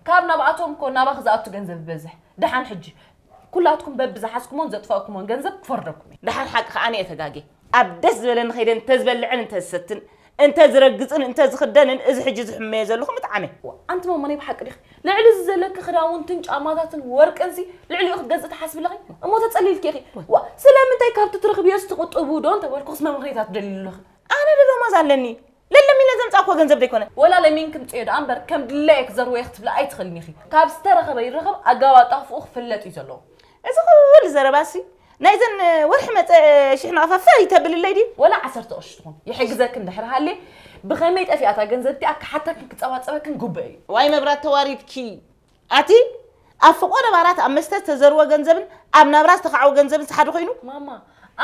ካብ ናብኣቶም እኮ ናባኺ ዝኣቱ ገንዘብ ይበዝሕ። ደሓን ሕጂ ኩላትኩም በብዝሓዝኩሞን ዘጥፋእኩሞን ገንዘብ ክፈርደኩም እየ። ደሓን ሓቂ ከኣ ኣነ እየ ተጋግየ። ኣብ ደስ ዝበለኒ ከይደ እንተዝበልዕን እንተዝሰትን፣ እንተዝረግጽን እንተዝኽደንን እዚ ሕጂ ዝሕመዮ ዘለኹ ምጥዓመ። ኣንቲ ማማ ናይ ብሓቂ ዲኺ? ልዕሊ እዚ ዘለኪ ክዳውንትን ጫማታትን ወርቅንሲ ልዕሊኡ ክትገዝእ ትሓስቢ ኣለኺ? እሞ ተጸሊልኪ ኢኺ። ዋ፣ ስለምንታይ ካብቲ ትረኽብዮስ ትቑጥቡ ዶ እንተበልኩኽስ መምኽሬታት ትደልዩ ኣለኺ? ኣነ ዶ ደሞዝ ኣለኒ? ለለሚነ ዘምጻእኩዎ ገንዘብ ዶ ኣይኮነ? ወላ ለሚንኪ ምጽዮ ደኣ እምበር ከም ድላየ ክዘርወዮ ክትብሊ ኣይትኽእልን ኢኺ። ካብ ዝተረኸበ ይረኸብ፣ ኣገባብ ኣጣፍኡ ክፍለጥ እዩ ዘለዎ። እዚ ኩሉ ዘረባሲ ናይዘን ወርሒ መጸ ሽሕ ናቕፋ ፈር ይተብልለይ ድዩ? ወላ ዓሰርተ ቅርሺ ትኹን ይሕግዘክን ድሕሪ ሃልየ ብኸመይ ጠፊኣ እታ ገንዘብ እቲኣ ክሓተክን ክጸባጸበክን ግቡእ እዩ። ዋይ መብራት ተዋሪድኪ። ኣቲ ኣብ ፍቆ ነባራት ኣብ መስተ ዝተዘርወ ገንዘብን ኣብ ናብራ ዝተኻዕወ ገንዘብን ሓደ ኮይኑ? ማማ፣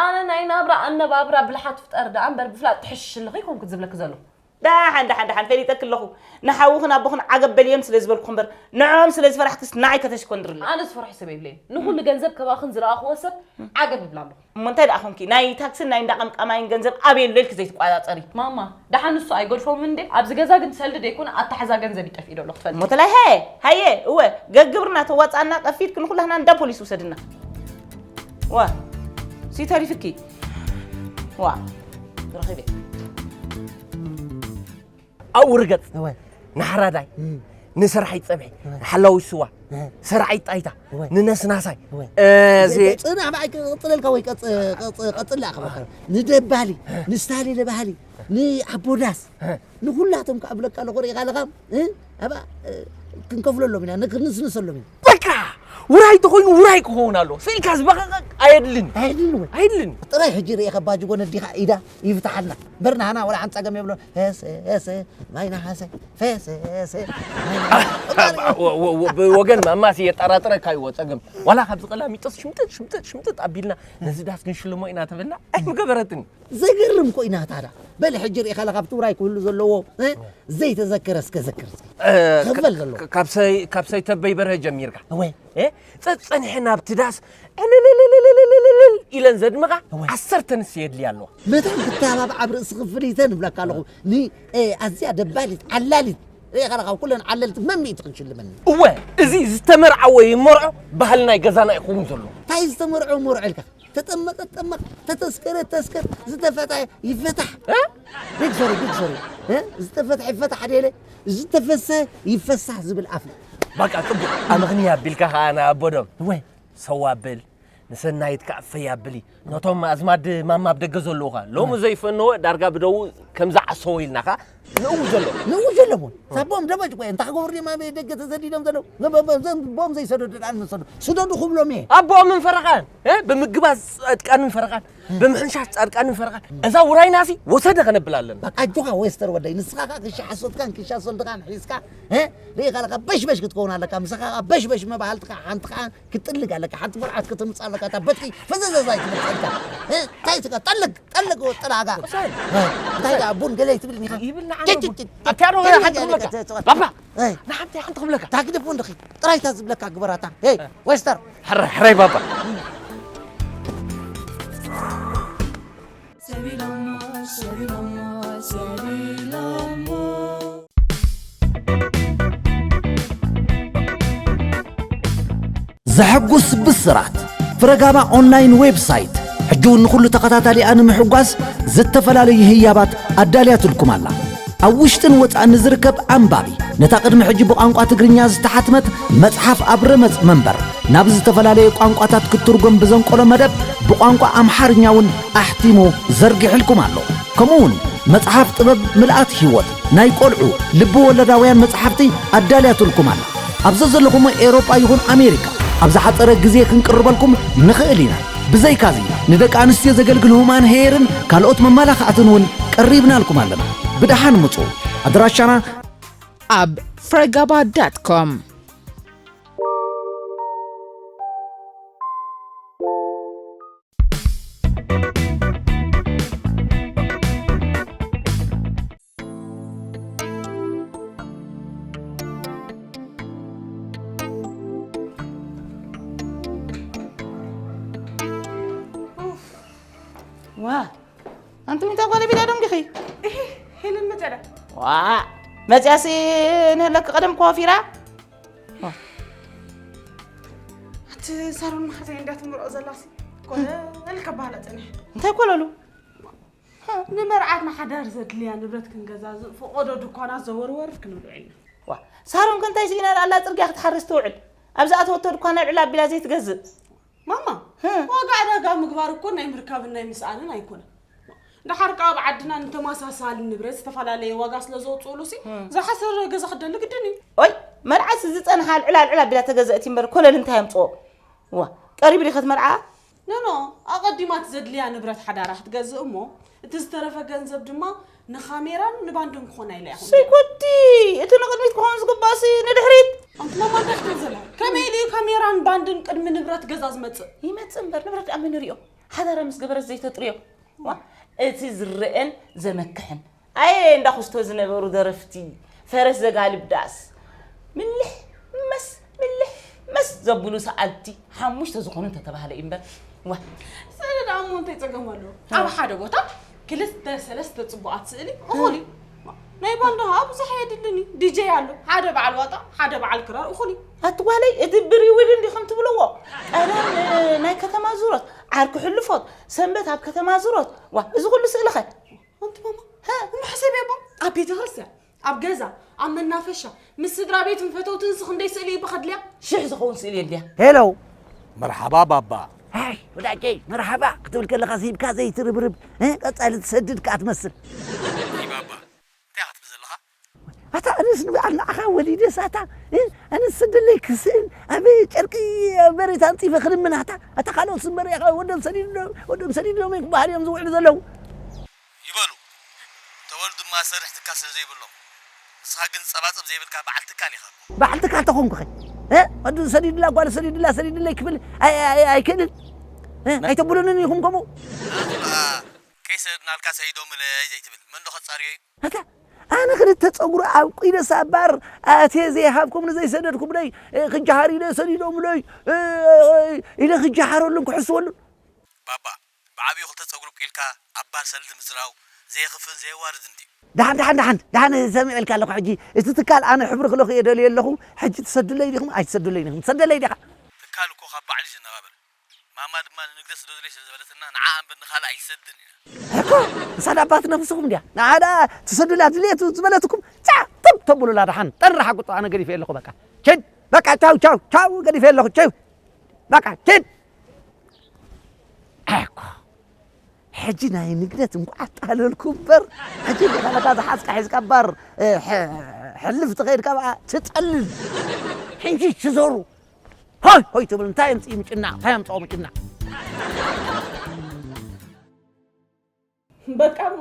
ኣነ ናይ ናብራ ኣነባብራ ብልሓት ፍጠር ደኣ እምበር ብፍላጥ ትሕሽሽልኺ ኣይኮንኩን ዝብለኪ ዘለኹ። ደሓን ደሓን ደሓን ፈሊጠኪ ኣለኹ። ንሓውኽን ኣቦኽን ዓገብ በልዮም ስለ ዝበልኩ እምበር ንዕኦም ስለ ዝፈራሕክስ ንዓይ ከተሽኮንድርለይ። ኣነ ዝፈርሖ ሰብ የብለይን። ንኹሉ ገንዘብ ከባኽን ዝረኣኽዎ ሰብ ዓገብ እብላ ኣለኹ። እሞ እንታይ ደኣ ኾንኪ? ናይ ታክስን ናይ እንዳ ቀምቃማይን ገንዘብ ኣበይ ኣሎ ኢልኪ ዘይትቋጻጸሪ? ማማ፣ ደሓን ንሱ ኣይገድፎምን እንዴ? ኣብዚ ገዛ ግን ሰልዲ ደይኮነ ኣተሓዛ ገንዘብ ይጠፍእ ዶ ኣሎ ክትፈልጢ? እሞ ተላይ ሃየ፣ ሃየ፣ እወ፣ ገግብርና ተዋጻና ቀፊድኪ ንኹላህና እንዳ ፖሊስ ውሰድና። ዋ፣ ሲ ተሪፍኪ። ዋ፣ ረኺበ። ኣብኡ ርገጽ። እወ። ንሓራዳይ፣ እም። ንሰራሒት ጸብሒ፣ እወ። ንሓላዊ ስዋ፣ እወ። ሰራሒት ጣይታ፣ እወ። ንነስናሳይ። እወ። እ፣ ዚ ጽናሕ ብኣይ ክቕጽለልካ ወይ ቀጽ-፣ ቀጽ-፣ ቀጽላ ከበካ። ንደባሊ፣ ንስታሊ ለባህሊ፣ ንኣቦዳስ፣ እህ። ንኹላቶም ከኣ ብለካ ኣለኹ ርኢኻ ኣለኻ፣ እ? ኣብኣ፣ እ፣ ክንከፍለሎም ኢና፣ ንክንስንሰሎም ኢና። በቃ! ውራይ ተኾይኑ ውራይ ክኸውን ኣለዎ። ስኢልካ ዝበቐቐ ኣየድልን። ኣየድልን ወይ? ኣየድልን። ጥራይ ሕጂ ርኢኻ ባጅጎ ነዲኻ ኢዳ ይፍታሓልና። እምበር ንሃና ወላ ሓንቲ ጸገም የብሎን። ሄሰ፣ ሄሰ፣ ማይ ነሓሰ፣ ፌሰ፣ ሄሰ፣ ማይ ነሓሰ። ወ-፣ ወ-፣ ወ-፣ ወገን ማማስ የጠራጥረካ እዩ ጸገም። ዋላ ካብዚ ቀላሚጦስ ሽምጥጥ፣ ሽምጥጥ፣ ሽምጥጥ ኣቢልና ነዚ ዳስ ክንሽልሞ ኢና ተበልና ኣይምገበረትን። ዘገርም እኮ ኢና ታዳ። በል ሕጂ ርኢኻ ለካ ኣብቲ ውራይ ክህሉ ዘለዎ፣ እ? ዘይተዘከረ እስከ ዘክር እስከ። እ፣ ክበል ዘለዎ። ካ-፣ ካብ ሰይ-፣ ካብ ሰይተበይ በርሀ ጀሚርካ። እወ። እ? ጸ-፣ ጸኒሐ ናብቲ ዳስ ዕልልልልልልልልል ኢለን ዘድምቓ እወ። ዓሰርተ ንስቲ የድልያ ኣለዋ። መታን ክተባባዕ ኣብ ርእሲ ክፍሊተ ንብለካ ኣለኹ። ኒ-፣ እ፣ ኣዝያ ደባሊት፣ ዓላሊት። ርኢኻ ለካ ኣብ ኩለን ዓለልቲ መን ሚእቲ ክንሽልመኒ። እወ፣ እዚ ዝተመርዓወ ይመርዖ ባህልና ገዛና ይኸውን ዘሎ። እንታይ ዝተመርዖ መርዖ ኢልካ? ተጠመቀ ጠመቅ፣ ተተስከረ ተስከር፣ ዝተፈትሐ ይፈታሕ። እ? ቢግ ሶሪ፣ ቢግ ሶሪ። እ? ዝተፈትሐ ይፈታሕ ደለ፣ ዝተፈሰ ይፈሳሕ ዝብል ኣፍ። በቃ ጽቡቅ፣ ኣመኽንያ ኣቢልካ ከኣ ንኣቦዶም። ወይ። ሰው ኣብል፣ ንሰናይት ከኣ ፈይ ኣብል። ነቶም ኣዝማድ ማማ ኣብ ደገ ዘለዉ ከኣ። ሎሚ ወይ። ዘይፈነወ ዳርጋ ብደዉ ከምዛ ዓሰቦ ኢልና ከኣ ንእውጀሎም። ንእውጀሎም እውን። ሳቦም ደበጭ ቆይ፣ እንታይ ክገብሩ ድዮም ኣብ ደገ ተሰዲዶም ዘለዉ? ዘ-፣ በ-፣ በ-፣ ዘ-፣ ቦም ዘይሰደዱ ደኣ ንሰዱ። ስደዱ ክብሎም እየ። ኣቦኦምን ፈረቓን፣ እ? ብምግባዝ ጻድቃንን ፈረቓን፣ ብምሕንሻሽ ጻድቃንን ፈረቓን። እዛ ውራይናሲ ወሰደ ከነብል ኣለና። በቃ ኣጆኻ ወስተር ወደይ፣ ንስኻ ከኣ ክሻ ሓሶትካን ክሻ ሰልድኻን ሒዝካ፣ እ? ርኢኻ ኣለካ በሽበሽ ክትከውን ኣለካ። ምሳኻ ከኣ በሽበሽ መባህልትኻ ሓንቲ ከኣ ክትጥልግ ኣለካ። ሓንቲ መርዓት ክትምጽእ ኣለካ። እታ በትኪ ፍዝዝዝ ኣይትብል ጸጋ። እ? እንታይ ትጋ-፣ ጠልግ፣ ጠልግ ወጥላጋ። ቁሳይ። እ? እንታይ ደኣ ቡን ገለ ኣይትብልን ኢኻ? ይብል ንዓና ጭጭ፣ ቡን። ጭጭ፣ ኣብቲ ኣዶ ጭጭ ሓንቲ ገለ ክብለካ። ክትሰጥ። ባባ፣ ኣይ። ንሓንቲ ሓንቲ ክብለካ። ታግድፎ እንድኺ። ጥራይ እታ ዝብለካ ግበራታ። ሄይ፣ ወስተር። ሕራይ፣ ሕራይ ባባ። ሰቢሎሞ፣ ሰቢሎሞ፣ ሰቢሎሞ። ዘሐጉስ ብስራት! ፍረጋባ ኦንላይን ዌብሳይት ሕጂ እውን ንኹሉ ተኸታታሊኣ ንምሕጓስ ዝተፈላለዩ ህያባት ኣዳልያትልኩም ኣላ። ኣብ ውሽጥን ወጻእን ንዝርከብ ኣንባቢ፣ ነታ ቅድሚ ሕጂ ብቋንቋ ትግርኛ ዝተሓትመት መጽሓፍ ኣብ ረመጽ መንበር ናብ ዝተፈላለየ ቋንቋታት ክትትርጎም ብዘንቆሎ መደብ ብቋንቋ ኣምሓርኛ እውን ኣሕቲሙ ዘርጊሕልኩም ኣሎ። ከምኡ እውን መጽሓፍ ጥበብ ምልኣት ህይወት ናይ ቆልዑ ልቢ ወለዳውያን መጽሓፍቲ ኣዳልያትልኩም ኣላ። ኣብ ዘዘለኹሞ ኤውሮጳ ይኹን ኣሜሪካ ኣብ ዝሓጸረ ግዜ ክንቅርበልኩም ንኽእል ኢና። ብዘይካዚ ንደቂ ኣንስትዮ ዘገልግል ሁማን ሄርን ካልኦት መመላኽዕትን እውን ቀሪብናልኩም ኣለና። ብደሓን ምጹ። ኣድራሻና ኣብ ፍረጋባ ዳት ኮም። ዋ፣ ኣንቲ ሚታ ጓል ቢላ ደንጊኺ? እሂ፣ ሄለን መጸዳ። ዋ፣ መጽያሲ ንህለክ ቀደም ኮፊራ? ዋ። ኣቲ ሳሮን መሓዘይ እንዳትምርዖ ዘላሲ፣ ኮለል ከባህላ ጸኒሐ። እንታይ ኮለሉ? ንመርዓት ንሓዳር ዘድልያ ንብረት ክንገዛዝእ ፈቐዶ ድኳናት ዘወርወር ክንብሎ ኢና። ዋ፣ ሳሮን ከ እንታይ ስኢና ኣላ ጽርግያ ክትሓርስ ትውዕል? ኣብ ዝኣተወቶ ድኳን ኣልዕል ኣቢላ ዘይትገዝእ? ማማ፣ ህም። ዋጋ ዕዳጋ ምግባር እኮ ናይ ምርካብን ናይ ምስኣንን ኣይኮነን። ደሓር ከኣ ኣብ ዓድና ንተመሳሳሊ ንብረት ዝተፈላለየ ዋጋ ስለ ዘውጽኡሉ ሲ፣ ህም። ዝሓሰረ ገዛ ክደሊ ግድን እዩ። ኦይ፣ መርዓስ ዝጸንሓ ኣልዕል ኣልዕል ኣቢላ ተገዘእቲ እምበር ኮለል እንታይ ኣምጽኦ? ዋ፣ ቀሪቡ ዲኸ እቲ መርዓ? ኖ፣ ኖ፣ ኣቐዲማ እቲ ዘድልያ ንብረት ሓዳራ ክትገዝእ እሞ፣ እቲ ዝተረፈ ገንዘብ ድማ ንኻሜራን ንባንድን ክኾና ኢለ እያ። ሰይ ኮቲ፣ እቲ ንቕድሚት ክኸውን ዝግባእሲ ንድሕሪት። ኣንቲ ማማ እንታይ ክትብል ዘላ? ከመይ ኢሉ እዩ ካሜራን ባንድን ቅድሚ ንብረት ገዛ ዝመጽእ? ይመጽእ እምበር ንብረት ደኣ መን ይሪኦ? ሓዳራ ምስ ገበረት ዘይተጥርዮ። ዋ፣ እቲ ዝረአን ዘመክሕን። ኣየ እንዳ ኩስቶ ዝነበሩ ደረፍቲ፣ ፈረስ ዘጋልብ ዳስ። ምልሕ መስ፣ ምልሕ መስ ዘብሉ ሰኣልቲ ሓሙሽተ ዝኾኑ እንተተባህለ እዩ እምበር። ዋ። ስእሊ ደኣ እሞ እንታይ ጸገም ኣለዎ? ኣብ ሓደ ቦታ ክልተ ሰለስተ ጽቡቓት ስእሊ እኹል እዩ። ናይ ባንድ ኸኣ ብዙሕ ኣየድልን እዩ። ዲጀይ ኣሎ፣ ሓደ በዓል ዋጣ፣ ሓደ በዓል ክራር እኹል እዩ። ኣቲ ጓለይ፣ እቲ ብሪውድ እንዲኹም ትብልዎ። ቀደም፣ እ፣ ናይ ከተማ ዙሮት፣ ዓርኪ ሕልፎት፣ ሰንበት ኣብ ከተማ ዙሮት። ዋ፣ እዚ ኩሉ ስእሊ ኸ? ኣንቲ ማማ፣ ሀ? እሞ ሕሰብያ እሞ፣ ኣብ ቤተ ክርስቲያን፣ ኣብ ገዛ፣ ኣብ መናፈሻ፣ ምስ ስድራ ቤትን ፈተውትን ሲ ክንደይ ስእሊ እዩ ብኸድልያ? ሽሕ ዝኸውን ስእሊ የድልያ። ሄሎ። መርሓባ ባባ። ሃይ፣ ወዳጀይ፣ መርሓባ ክትብል ከለኻ ሂብካ ዘይትርብርብ፣ እ? ቀጻሊ ትሰድድ ከኣ ትመስል። ኣይ ባባ፣ እንታይ ኢኻ ትብል ዘለኻ? ኣታ ኣነስ ንበዓል ንዓኻ ወሊደስ ኣታ፣ እ? ኣነስ ሰደለይ ክስእን ኣብ ጨርቂ ኣብ መሬት ኣንጺፈ ክልምን ኣታ፣ ኣታ ካልኦት እምበር ኢኻ ወዶም ሰዲድሎም፣ ወዶም ሰዲድሎም እዮም ክበሃሉ እዮም ዝውዕሉ ዘለዉ። ይበሉ። ተወልዱ ድማ ሰርሕ ትካል ስለ ዘይብሎም። ንስኻ ግን ጸባጸብ ዘይብልካ በዓል ትካል ኢኻ እኮ። በዓል ትካል ተኾንኩኸ? እ? ወዲ ሰዲድላ፣ ጓል ሰዲድላ፣ ሰዲድለይ ክብል ኣይ-፣ ኣይ-፣ ኣይክእልን? እ? ኣይተብሉንን ኢኹም ከምኡ? ኣቱላ፣ ከይሰደድናልካ ሰዲዶምለይ ዘይትብል። መን ዶ ከጻርዮ እዩ? ኣታ፣ ኣነ ክልተ ጸጉሪ ኣብቂለስ ኣብ ባር ኣትየ ዘይሃብኩም ንዘይሰደድኩምለይ፣ እ፣ ክጀሃር ኢለ ሰዲዶምለይ፣ እ፣ ኢለ ክጀሃረሉን ክሕስወሉን። ባባ፣ ብዓቢኡ ክልተ ጸጉሪ ኣብቂልካ ኣብ ባር ሰልዲ ምዝራው ዘየኽፍእን ዘየዋርድን ድዩ? ደሓን፣ ደሓን፣ ደሓን፣ ደሓን ሰሚዐልካ ኣለኹ። ሕጂ እቲ ትካል ኣነ ሕብሪ ክለኹ እየ ደልየ ኣለኹ። ሕጂ ትሰዱለይ ዲኹም ኣይትሰዱለይ ዲኹም? ትሰደለይ ዲኻ? ትካል እኮ ካብ ባዕሉ እዩ ዝነባበር። ማማ ድማ ንንግደት ስደዱለይ ስለ ዝበለትና ንዓ እምበር ንኻልእ ኣይንሰድን ኢና። እኮ፣ ንሳ ደኣ ኣባት ነብስኹም ድያ? ንዓ ደኣ ትሰዱላ ድልየቱ ዝበለትኩም ጫ ጥብ ተብሉላ ደሓን። ጠራሓ ቁጡ ኣነ ገዲፈ ኣለኹ በቃ። ኪድ፣ በቃ ቻው፣ ቻው፣ ቻው ገዲፈ ኣለኹ። ቻው። በቃ ኪድ። እኮ። ሕጂ ናይ ንግደት እንኳዕ ኣጣለልኩ እምበር፣ ሕጂ እንዲኻ ነታ ዝሓዝካ ሒዝካ እምበር፣ እ፣ ሕ-፣ ሕልፍ ትኸይድ ካብኣ ትጠልል። ሕጂ ሽዘሩ። ሆይ፣ ሆይ ትብል፣ እንታይ የምጽእ ምጭናቕ፣ እንታይ የምጽኦ ምጭናቕ? በቃ እሞ፣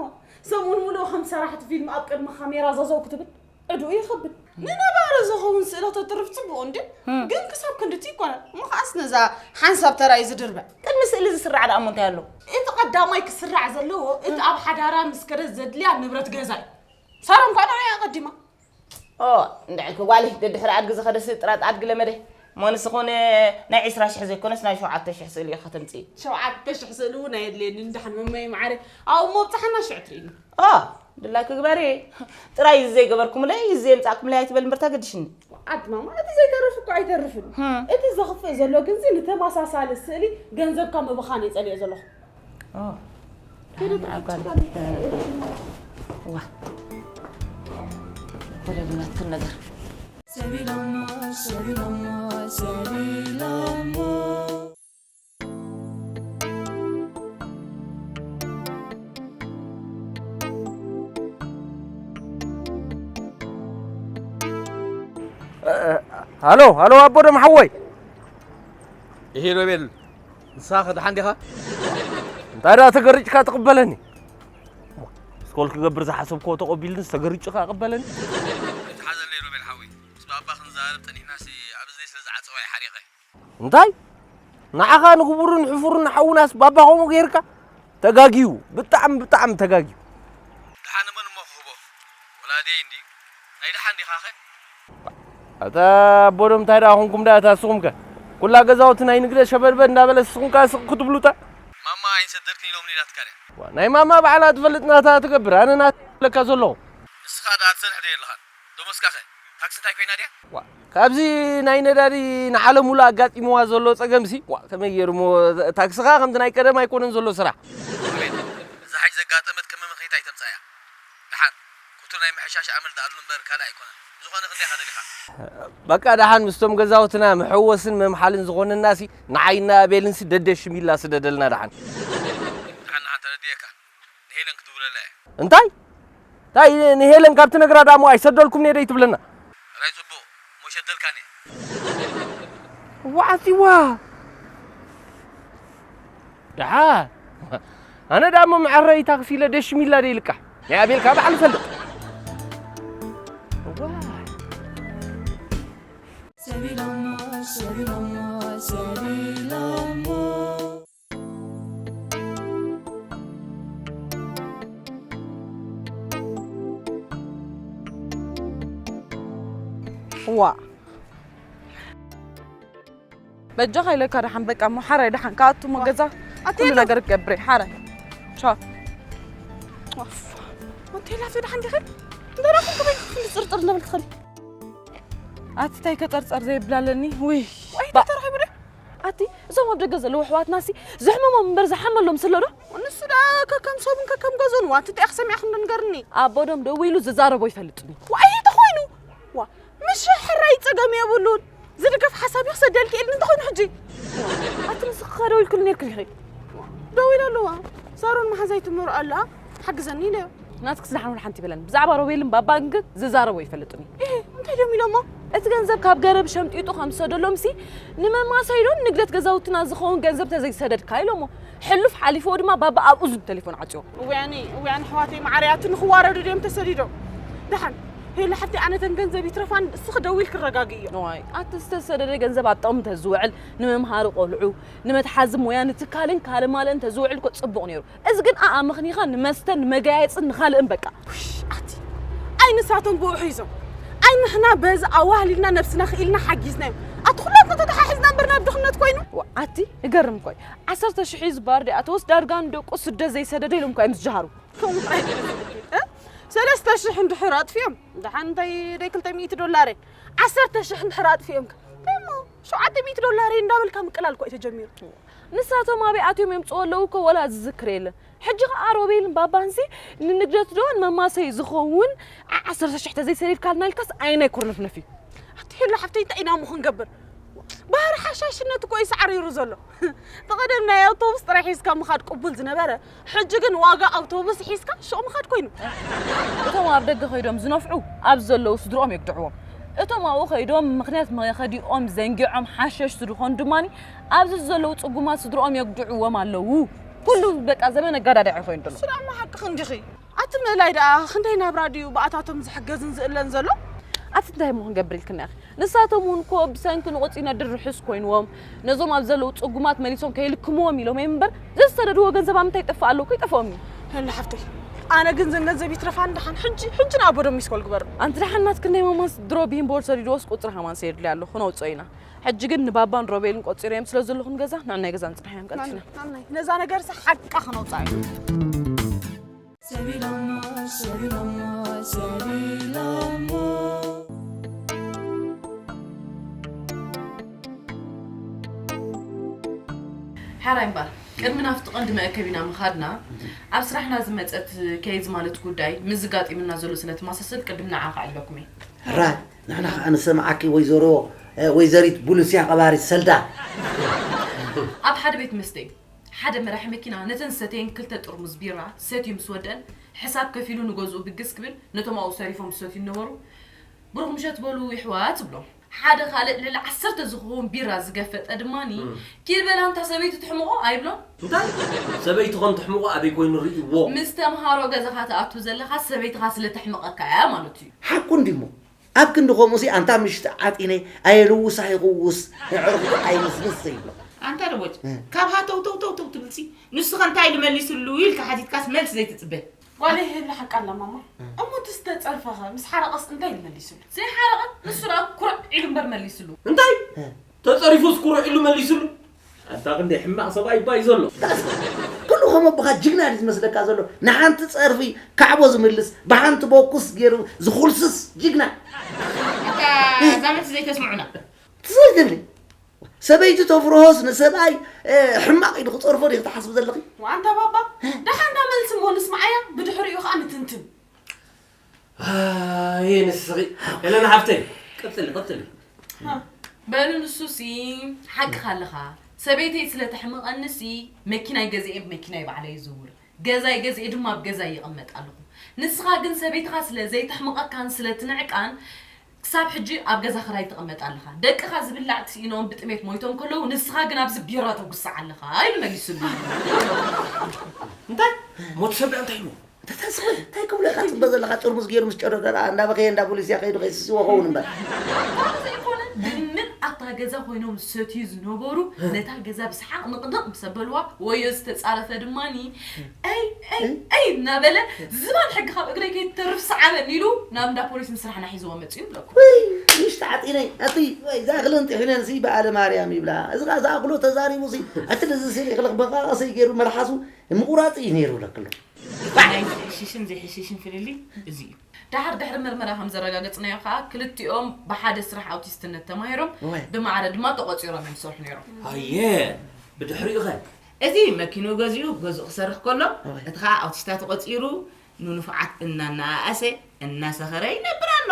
ሰሙን ሙሉእ ከም ሰራሕቲ ፊልም ኣብ ቅድሚ ካሜራ ዘዘው ክትብል ዕድኡ ይኸብድ። ንነባሪ ዝኸውን ስእሊ ከተትርፍ ጽቡቕ እንድዩ፣ እም። ግን ክሳብ ክንድቲ ይኮነን። እሞ ከኣስ ነዛ ሓንሳብ ተራእዩ ዝድርበ። ቅድሚ ስእሊ ዝስራዕ ደኣ እሞ እንታይ ኣሎ? እቲ ቀዳማይ ክስራዕ ዘለዎ፣ እቲ እም። ኣብ ሓዳራ ምስ ከደት ዘድልያ ንብረት ገዛ እዩ። ሳሮን እኳ ንዓይ ኣቐዲማ። ኦ፣ እንድዒ ጓለይ፣ ደድሕሪ ኣድጊ ዝኸደስ ጥራጥ ኣድጊ ለመደ። እሞ ንስኺ እውን ናይ ዕስራ ሽሕ ዘይኮነስ ናይ ሸውዓተ ሽሕ ስእሊ ኢኻ ተምጽኢ። ሸውዓተ ሽሕ ስእሊ እውን ኣየድልየንን፣ ደሓን መመይ መዓረ። ኣብኡ እሞ ኣብጽሓና ሽዑ ትርእይኒ። ኦ፣ ድላይኪ ግበሪ። ጥራይ እዚ ዘይገበርኩምለይ፣ እዚ የምጻእኩምለይ ኣይትበል እምበር ታገድሽኒ። ኣድማማ፣ እቲ ዘይተርፍ እኮ ኣይተርፍን። ህም። እቲ ዘኽፍእ ዘሎ ግን እዚ ንተመሳሳሊ ስእሊ ገንዘብካ ምብኻን እየ ጸሊኦ ዘለኹ። ኦ። ዋ። ወደ ብናትክን ነገር። ሰቢሎሞ፣ ሰቢሎሞ፣ ሰቢሎሞ። ሃሎ፣ ሃሎ፣ ኣቦ ደም ሓወይ። ይሄ ሮቤል፣ ንስኻ ከ ደሓን ዲኻ? እንታይ ደኣ ተገሪጭካ ትቕበለኒ? ስኮል ክገብር ዝሓሰብክዎ ተቐቢልንስ ተገሪጭካ ቅበለኒ? ኣይትሓዘለይ ሮቤል ሓወይ። ምስ ባባ ክንዛረብ ጸኒሕናሲ ኣብ እዝነይ ስለ ዝዓጸዋ እየ ሓሪቐ። እንታይ? ንዓኻ ንክቡርን ሕፉርን ሓውናስ ባባ ከምኡ ገይርካ? ተጋግዩ። ብጣዕሚ፣ ብጣዕሚ ተጋግዩ። ደሓን መን እሞ ክህቦ? ወላዲየይ እንድዩ። ናይ ደሓን ዲኻኸ? ኣታ ኣቦዶም እንታይ ደኣ ኹንኩም ደኣ እታ ንስኹምከ? ኩላ ገዛውቲ ናይ ንግደ ሸበድበድ እንዳበለ ንስኹም ከኣ ስቕ ክትብሉታ? ማማ ኣይንሰደድክን ኢሎምኒ ኢላትካ ድያ? ዋ፣ ናይ ማማ ባዕላ ትፈልጥ ናታ ትገብር፣ ኣነ ናት ለካ ዘለኹ። ንስኻ ደኣ ትሰድሕ ዶ የለኻን? ደሞዝካኸ? ታክሲ እንታይ ኮይና ድያ? ዋ፣ ካብዚ ናይ ነዳዲ ንዓለም ሙሉ ኣጋጢምዋ ዘሎ ጸገምሲ፣ ዋ፣ ከመይ ገይሩ እሞ ታክስኻ ከምቲ ናይ ቀደም ኣይኮነን ዘሎ ስራሕ። ኣቤት፣ እዛ ሓጅ ዘጋጠመት ከም መመኽነይታ ኣይተምጻያ። ደሓን፣ ክቱር ናይ ምሕሻሽ ኣመል ደኣሉ እምበር ካልእ ኣይኮነን። ብዝኾነ ክንደይ ኢኻ ደሊኻ? በቃ ደሓን ምስቶም ገዛውትና መሐወስን መምሓልን ዝኾነናሲ ንዓይና ኣቤልንሲ ደደሽ ሚላ ስደደልና ደሓን። ደሓን፣ ደሓን፣ ተረዲኤካ። ንሄለን ክትውለላ እየ። እንታይ? እንታይ ንሄለን ካብ ትነግራ ደኣ እሞ ኣይሰደልኩምን'የ ደይትብለና? ራይ ጽቡቕ፣ እሞ ሸደልካኒ። ዋዓቲዋ። ደሓን። ኣነ ደኣ እሞ መዐረይ ታክሲ ኢለ ደሽ ሚላ ደይልቃሕ። ናይ ኣቤልካ በዓል ፈልጥ። ዋይ። ሰቢሎሞ፣ ሰቢሎሞ፣ ሰቢሎሞ። ዋ። በጃኻ ኢለካ ደሓን፣ በቃ እሞ ሓራይ ደሓን፣ ከኣቱ እሞ ገዛ ኣቲ ኩሉ የለ። ነገር ክገብር እየ፣ ሓራይ። ቻው። ዋፍ። ኣቲ ላፊ ደሓን ዲኺ? እንተ ደኣ ከመይ ክትጽርጽር እንዳበልክ ትኸዲ? ኣቲ እንታይ ከጸርጸር ዘይብላለኒ? ውይ። ወይ ባ- ተተረኺቡ ዶ? ኣቲ እዞም ኣብ ደገ ዘለዉ ኣሕዋትናሲ ዘሕመሞም እምበር ዝሓመሎም ስለ ዶ? ንሱ ደኣ ከከም ሰቡን ከከም ገዝኡን፣ ዋ፣ እቲ ጥያኽ ሰሚዕኺ እንዶ ንገርኒ። ኣቦዶም ደዊሉ ዝዛረቦ ይፈልጥኒ። ዋይ ተኾይኑ። ዋ፣ ምሽ ሕራይ ጸገም የብሉን። ዝድገፍ ሓሳብ እዩ ክሰደልኪ ኢልኒ እንተኾይኑ ሕጂ። ኣቲ ንስኺ ከ ደዊልክሉ ነይርኪ ዲኺ? ደዊለ ኣለዋ። ሳሮን መሓዛይ ትምህሮ ኣላ፣ ሓግዘኒ ኢለዮ። ናትክስ ደሓን ወላ ሓንቲ ይበለኒ። ብዛዕባ ሮቤልን ባባን ግን ዝዛረቦ ይፈልጥኒ። እህ፣ እንታይ ድዮም ኢሎሞ? እቲ ገንዘብ ካብ ገረብ ሸምጢጡ ከም ዝሰደሎምሲ፣ ንመማሰይዶን ንግደት ገዛውትና ዝኸውን ገንዘብ ተዘይሰደድካ ኢሎሞ። ሕሉፍ ሓሊፍዎ ድማ ባባ ኣብ እዝኑ ተሌፎን ዓጽዮ። እውያኒ፣ እውያኒ ኣሕዋተይ መዓረይ፣ ኣቲ ንኽዋረዱ ድዮም ተሰዲዶም? ደሓን፣ ሄሎ ሓፍተይ፣ ኣነ ተን ገንዘብ ይትረፋን፣ እስኺ ደዊልኪ ረጋግእዮ። ዋይ፣ ኣቲ ዝተሰደደ ገንዘብ ኣብ ጥቕሚ ተዝውዕል፣ ንመምሃሪ ቆልዑ፣ ንመትሓዚ ሞያ፣ ንትካልን ካልእ ማልእን ተዝውዕል እኮ ጽቡቕ ነይሩ። እዚ ግን ኣኣ ምኽኒኻ ንመስተን ንመጋየጽን ንኻልእን በቃ። ውሽ፣ ኣቲ፣ ኣይ ንሳቶም ብኡ ሒዞም። ኣይ ንሕና በዚ ኣዋህሊልና ነብስና ክኢልና ሓጊዝናዮም። ኣቲ ኩላትና ተተሓሒዝና እምበር ናብ ድኽነት ኮይኑ። ዋ፣ ኣቲ፣ ይገርም እኮ እዩ። ዓሰርተ ሽሕ እዩ ዝበሃል ድኣ፣ ተወስ ዳርጋ ንደቁ ስደት ዘይሰደደ ኢሎም እኮ እዮም ዝጀሃሩ። ከምኡ ጥራይ እዩ ዝብል። እ? ሰለስተ ሽሕ እንድሕር ኣጥፊኦም፣ ደሓን እንታይ ደይ ክልተ ሚእቲ ዶላር እየ። ዓሰርተ ሽሕ እንድሕር ኣጥፊኦም ከ? እንታይ እሞ፣ ሸውዓተ ሚእቲ ዶላር እየ እንዳበልካ ምቅላል እኮ እዩ ተጀሚሩ። ንሳቶም ኣበይ ኣትዮም የምጽኡ ኣለዉ እኮ ወላ ዝዝክር የለን። ሕጂ ኸኣ ሮቤልን ባባንሲ ንንግደት ዶ ንመማሰይ ዝኸውን ዓ-፣ ዓሰርተ ሽሕ ተዘይሰዲድካልና ኢልካስ ኣየናይ ኮርነፍነፍ እዩ? ኣቲ ሄሎ ሓፍተይ እንታይ ኢና እሞ ክንገብር? ባህሪ ሓሻሽነት እኮ እዩ ሳዕሪሩ ዘሎ። ብቐደም ናይ ኣውቶቡስ ጥራይ ሒዝካ ምኻድ ቅቡል ዝነበረ፣ ሕጂ ግን ዋጋ ኣውቶቡስ ሒዝካ ሹቕ ምኻድ ኮይኑ። እቶም ኣብ ደገ ከይዶም ዝነፍዑ ኣብ ዘለዉ ስድርኦም የግድዕዎም። እቶም ኣብኡ ከይዶም ምኽንያት መኸዲኦም ዘንጊዖም ሓሸሽቲ ዝኾኑ ድማ ኣብዚ ዘለዉ ጽጉማት ስድርኦም የግድዕዎም ኣለዉ። ኩሉ በቃ ዘመን ኣጋዳዳዒ ኮይኑ ዘሎ። ስራማ ሓቅኺ እንዲኺ። ኣቲ ምእላይ ደኣ ክንደይ ናብራ ድዩ ብኣታቶም ዝሕገዝን ዝእለን ዘሎ? ኣቲ እንታይ እሞ ክንገብር ኢልክና ኢኺ? ንሳቶም እውን እኮ ብሰንኪ ንቑፅ ይነድር ርሑስ ኮይንዎም ነዞም ኣብ ዘለዉ ፅጉማት መሊሶም ከይልክምዎም ኢሎም እዮም እምበር ዘዝሰደድዎ ገንዘብ ኣብ ምንታይ ይጠፍእ ኣለዎ እኮ ይጠፍኦም እዩ። ህሊ ሓፍተይ ኣነ ግን ዘን ገንዘብ ይትረፋ እንዳሓን ሕጂ ሕጂ ንኣቦ ዶ ሚስኮል ግበሩ። ኣንቲ ደሓን ናትክን ናይ ማማስ ድሮ ቢን ቦርድ ሰዲድዎስ ቁፅሪ ሃማን ሰይድሊ ኣሎ ክነውፅኦ ኢና። ሕጂ ግን ንባባን ሮቤልን ቆፂረዮም ስለ ዘለኹ ንገዛ ንዕናይ ገዛ ንፅንሕ ኢና ንቀልስ ኢና። ኣምናይ ነዛ ነገር ሳ ሓቃ ክነውፅኣ እዩ። ሰቢሎሞ ሰቢሎሞ ሰቢሎሞ ሓራይ እምበር ቅድሚ ናብቲ ቀንዲ መእከቢና ምኻድና ኣብ ስራሕና ዝመፀት ኬዝ ማለት ጉዳይ ምስ ዝጋጢምና ዘሎ ስለ ትመሳሰል ቅድም ንዓ ከዕልለኩም እየ። ሕራይ ንሕና ከዓ ንሰምዓኪ ወይዘሮ ወይዘሪት ቡሉስያ ቀባሪት ሰልዳ። ኣብ ሓደ ቤት መስተ ሓደ መራሒ መኪና ነተን ዝሰተየን ክልተ ጥርሙዝ ቢራ ሰትዩ ምስ ወደአን ሕሳብ ከፊሉ ንገዝኡ ብግስ ክብል ነቶም ኣብኡ ሰሪፎም ዝሰትዩ ዝነበሩ ብሩኽ ምሸት በሉ ይሕዋት ይብሎም። ሓደ ካልእ ልዕሊ ዓሰርተ ዝኸውን ቢራ ዝገፈጠ ድማ ኪድ በል ኣንታ ሰበይቲ ትሕምቖ ኣይብሎን። እንታይ? ሰበይቲ ኸም ትሕምቖ ኣበይ ኮይኑ ርእይዎ? ምስ ተምሃሮ ገዛኻ ትኣቱ ዘለኻ ሰበይትኻ ስለ ተሕምቐካ እያ ማለት እዩ። ሓቁ እንዲሞ ኣብ ክንዲ ከምኡሲ ኣንታ ምሽቲ ዓጢነ ኣየልውስ ኣይኽውስ ኣዕርኽቱ ኣይምስምስ ዘይብሎ። ኣንታ ደቦጭ ካብ ሃተው ተው ተው ተው ትብልሲ ንስኸ እንታይ ኢሉ መሊስሉ ኢልካ ሓቲትካስ መልሲ ዘይትጽበ። ጓለይ ህሊ ሓቃ ኣላ ማማ። እሞ እቲ ዝተጸርፈኸ ምስ ሓረቐስ እንታይ ኢሉ መሊስሉ? ዘይሓረቐ ንሱ ደኣ ኩርዕ ኢሉ እምበር መሊስሉ። እንታይ ተጸሪፉስ ኩርዕ ኢሉ መሊስሉ? ኣታ ክንደይ ሕማቕ ሰብኣይ እባ እዩ ዘሎ። ኩሉ ከም ኣቦኻ ጅግና ድዩ ዝመስለካ ዘሎ? ንሓንቲ ጸርፊ ካዕቦ ዝምልስ ብሓንቲ ቦኩስ ገይሩ ዝኹልስስ ጅግና። ኣታ እዛ መልሲ ዘይተስምዑና። ትስይ ትብሊ። ሰበይቲ ተፍርሆስ ንሰብኣይ ሕማቕ ኢሉ ክጸርፎ ዲኺ ትሓስቢ ዘለኺ? ኣንታ ባባ ደሓን ዳ መልሲ እሞ ንስምዓያ ብድሕሪኡ ኸኣ ንትንትን። ኣየ ንስኺ ኤለና ሓፍተይ ቀጽሊ ቀጽሊ። በሉ ንሱሲ ሓቅኻ ኣለኻ ሰበይተይ ስለ ተሕምቐኒሲ መኪናይ ገዚኤ ብመኪናይ ባዕለይ ይዝውር ገዛይ ገዚኤ ድማ ኣብ ገዛይ ይቕመጥ ኣለኹ ንስኻ ግን ሰበይትኻ ስለ ዘይተሕምቐካን ስለ ትንዕቃን ክሳብ ሕጂ ኣብ ገዛ ክራይ ትቕመጥ ኣለኻ ደቅኻ ዝብላዕ ስኢኖም ብጥሜት ሞይቶም ከለዉ ንስኻ ግን ኣብዚ ቢራ ተጉስዕ ኣለኻ ኢሉ መሊሱሉ። እንታይ ሞት ሰብ እንታይ ኢልዎ? እንታይ እንታይ ክብሎ ኢኻ ትጽበ ዘለኻ ጥርሙዝ ገይሩ ምስ ጨረረ ደኣ እንዳበኸየ እንዳ ፖሊስ እያ ከይዱ ከይስስዎ ኸውን እምበር። ከምኡ ዘይኮነ ብምን ኣብታ ገዛ ኮይኖም ዝሰትዩ ዝነበሩ ነታ ገዛ ብሰሓቕ ንቕንቕ ምስ ኣበልዋ ወዮ ዝተጻረፈ ድማኒ ኣይ ኣይ ኣይ እናበለ ዝባን ሕጊ ካብ እግረይ ከይትተርፍ ሰዓበኒ ኢሉ ናብ እንዳ ፖሊስ ንስራሕና ሒዝዎ መጺኡ ይብለኩም። ውይ ምሽ ተዓጢነይ ኣቲ ወይ ዛእኽለን ጥሒነን ሲ በኣለ ማርያም ይብላ እዚ ኸዓ ዝኣኽሎ ተዛሪቡ ሲ ኣቲ ነዚ ሲ ሪእኽለኽ በቃ ቀሰይ ገይሩ መልሓሱ ምቑራፅ እዩ ነይሩ ለክሎ። ሽሽን ዘይሕሽሽን ፍልልይ እዚ እዩ። ዳሕር ድሕሪ ምርመራ ከም ዘረጋገጽናዮ ከኣ ክልቲኦም ብሓደ ስራሕ ኣውቲስትነት ተማሂሮም ብማዕረ ድማ ተቖጺሮም እዮም ዝሰርሑ ነይሮም። ኣየ ብድሕሪኡ ኸ? እዚ መኪንኡ ገዚኡ ገዝኡ ክሰርሕ ከሎ እቲ ኸኣ ኣውቲስታ ተቖጺሩ ንንፉዓት እናነኣኣሰ እናሰኸረ ይነብር ኣሎ።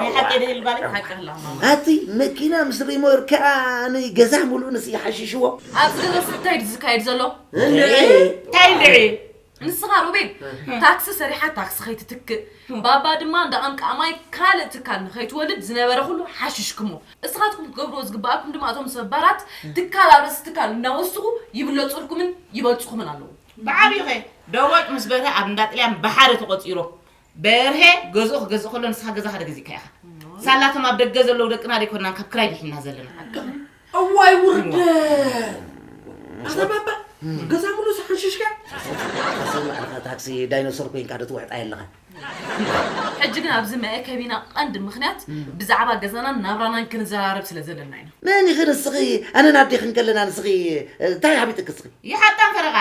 ናይ ሓቂ ድህል ባለ ሓቂ ክላ ማማ። ኣቲ መኪና ምስ ሪሞር ከኣ ንገዛ ሙሉእ ንስ ይሓሽሽዎ። ኣብዚ ገዛ እንታይ ድዩ ዝካየድ ዘሎ? እንታይ እንድዒ? ንስኻ ሮቤል ታክሲ ሰሪሓ ታክሲ ከይትትክእ ባባ ድማ እንዳቐምቃማይ ካልእ ትካል ንኸይትወልድ ዝነበረ ኩሉ ሓሽሽክሞ እስኻትኩም ክትገብርዎ ዝግበኣኩም ድማ እቶም ሰባራት ትካል ኣብ ርእሲ ትካል እናወስኹ ይብለፁልኩምን ይበልፅኹምን ኣለዉ ብዓብዩኸ ደወጭ ምስ በርሀ ኣብ እንዳጥልያን ብሓደ ተቖፂሮ በርሀ ገዝኡ ክገዝእ ከሎ ንስኻ ገዛኻ ደገዚእካ ኢኻ ሳላቶም ኣብ ደገ ዘለዉ ደቅና ደይኮናን ካብ ክራይ ድሒና ዘለና እዋይ ውርደት ኣታ ባባ ገዛ ሙሉ ዝሓንሽሽካ ታክሲ ዳይኖሶር ኮይንካ ዶ ትውሕጣ የለኻ ሕጂ ግን ኣብዚ መእከቢና ቀንዲ ምኽንያት ብዛዕባ ገዛናን ናብራናን ክንዘራረብ ስለ ዘለና ኢና። መን ኢኺ ንስኺ? ኣነን ኣዴኽን ከለና ንስኺ እንታይ ሓቢጥኪ እስኺ? ይሓጣን ፈረቓ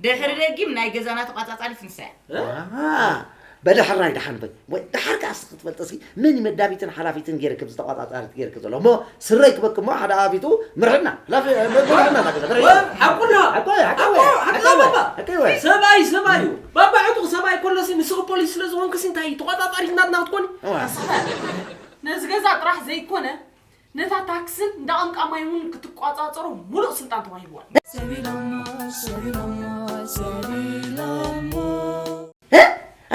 ድሕሪ ደጊም ናይ ገዛና ተቋጻጻሪት ንሳ እያ። በሊ ሕራይ ደሓን በይ ወይ ደሓር ከኣ እስኺ ክትፈልጢ እስኺ መን እዩ መዳቢትን ሓላፊትን ገይርኪ ኣብዚ ተቋጻጻሪት ገይርኪ ዘሎ እሞ ስረይ ክበኪ እሞ ሓደ ኣቢቱ ምርሕና ላፍ ምርሕና እዛ ገዛ ምርሕና ሓቁና ሓቁ ሓቁ ሓቁ ሓቁ ሓቁ ባባ ሓቁ ወይ ሰብኣይ ሰብኣይ እዩ ባባ ዕጡቕ ሰብኣይ ኮሎሲ ንስኺ ፖሊስ ስለ ዝኾንክሲ እንታይ ተቋጻጻሪት ናትና ክትኮኒ ነዚ ገዛ ጥራሕ ዘይኮነ ነታ ታክስን እንዳ ቀምቃማይ እውን ክትቋጻጸሮ ሙሉእ ስልጣን ተዋሂብዋ። እ?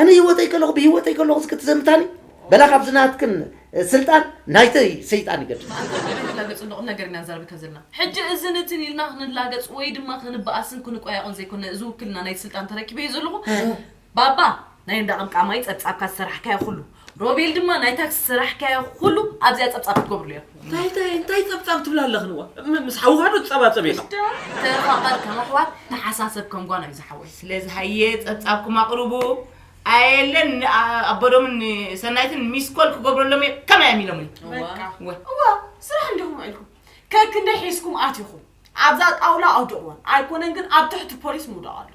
ኣነ ህይወተይ ከለኹ ብህይወተይ ከለኹ እስኪ ትዘምታኒ በላ ካብዚ ናትክን ስልጣን ናይተይ ሰይጣን ይገድ ንላገጽ እንዶ ቁም ነገር ኢና ንዛረብ ከዘልና ሕጂ እዝን እትን ኢልና ክንላገጽ ወይ ድማ ክንበኣስን ክንቆያቕን ዘይኮነ እዚ ውክልና ናይ ስልጣን ተረኪበ እዩ ዘለኹ ባባ ናይ እንዳ ቀምቃማይ ጸብጻብካ ዝሰራሕካዮ ኩሉ ሮቤል ድማ ናይ ታክሲ ዝሰራሕካዮ ኩሉ ኣብዚኣ ጸብጻብ ክትገብሩ እዮም እንታይ እንታይ እንታይ ጸብጻብ ትብላ ኣለኽንዋ ምስ ሓውኻ ዶ ትጸባጸብ ኢኻ ተፋቐር ከም ኣሕዋት ተሓሳሰብ ከም ጓና እዩ ዝሓወይ ስለዚ ሃየ ጸብጻብኩም ኣቕርቡ ኣየለን ኣቦዶምን ሰናይትን ሚስኮል ክገብረሎም እየ ከመይ ኣሚሎምኒ እዋ ስራሕ እንዲኹም ውዒልኩም ከክንደይ ሒዝኩም ኣቲኹም ኣብዛ ጣውላ ኣውድቕወን ኣይኮነን ግን ኣብ ትሕቲ ፖሊስ ምውዳቕ ኣሎ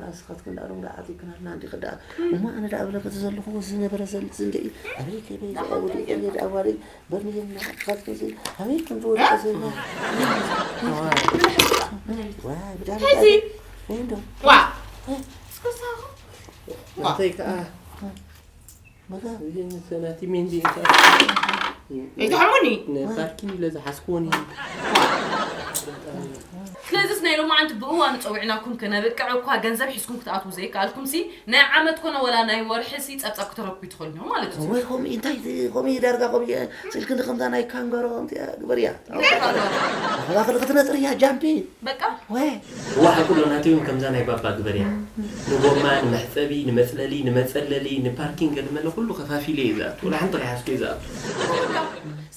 ንስኻትክን ደኣ ሎምዳ ዓጢቅናልና እንዲኺ ደኣ እሞ ኣነ ደኣ ብለክቲ ዘለኹ ዝነበረ ዘልዚ እንደ ኣበይ ከመይ ዝኣውዲ ከመይ ዝኣዋዲ በርሚልና ንስኻትክን ኣበይ ከም ዝወድቀ ዝና ዋይ ብዳሪ ሕዚ እንዶ ዋ እንታይ ከዓ መጋ ናቲ ሜንዚ ኣይትሕሙኒ ንፓርኪን ኢለ ዝሓዝክዎን እዩ ስለዚስ ናይ ሎማዓንቲ ብእዋኑ ፀዊዕናኩም ከነብቅዕ እኳ ገንዘብ ሒዝኩም ክትኣትዉ ዘይከኣልኩም ሲ ናይ ዓመት ኮነ ወላ ናይ ወርሒ ሲ ፀብፃብ ክተረክቡ ትኽእሉ ኢኹም ማለት እዩ ወይ ከምኡ እንታይ ከምኡ ዳርጋ ከምኡ ስልኪ ንከምዛ ናይ ካንጋሮ ግበርያ ኣኽላ ክልክትነጥርያ ጃምፒ በቃ ወይ እዋ ሓቁ ሎ ናተይ እውን ከምዛ ናይ ባባ ግበርያ ንጎማ ንመሕፀቢ ንመፅለሊ ንመፀለሊ ንፓርኪንግ ንመለ ኩሉ ከፋፊለ እዩ ዝኣቱ ወላ ሓንቲ ከይሓዝኩ እዩ ዝኣቱ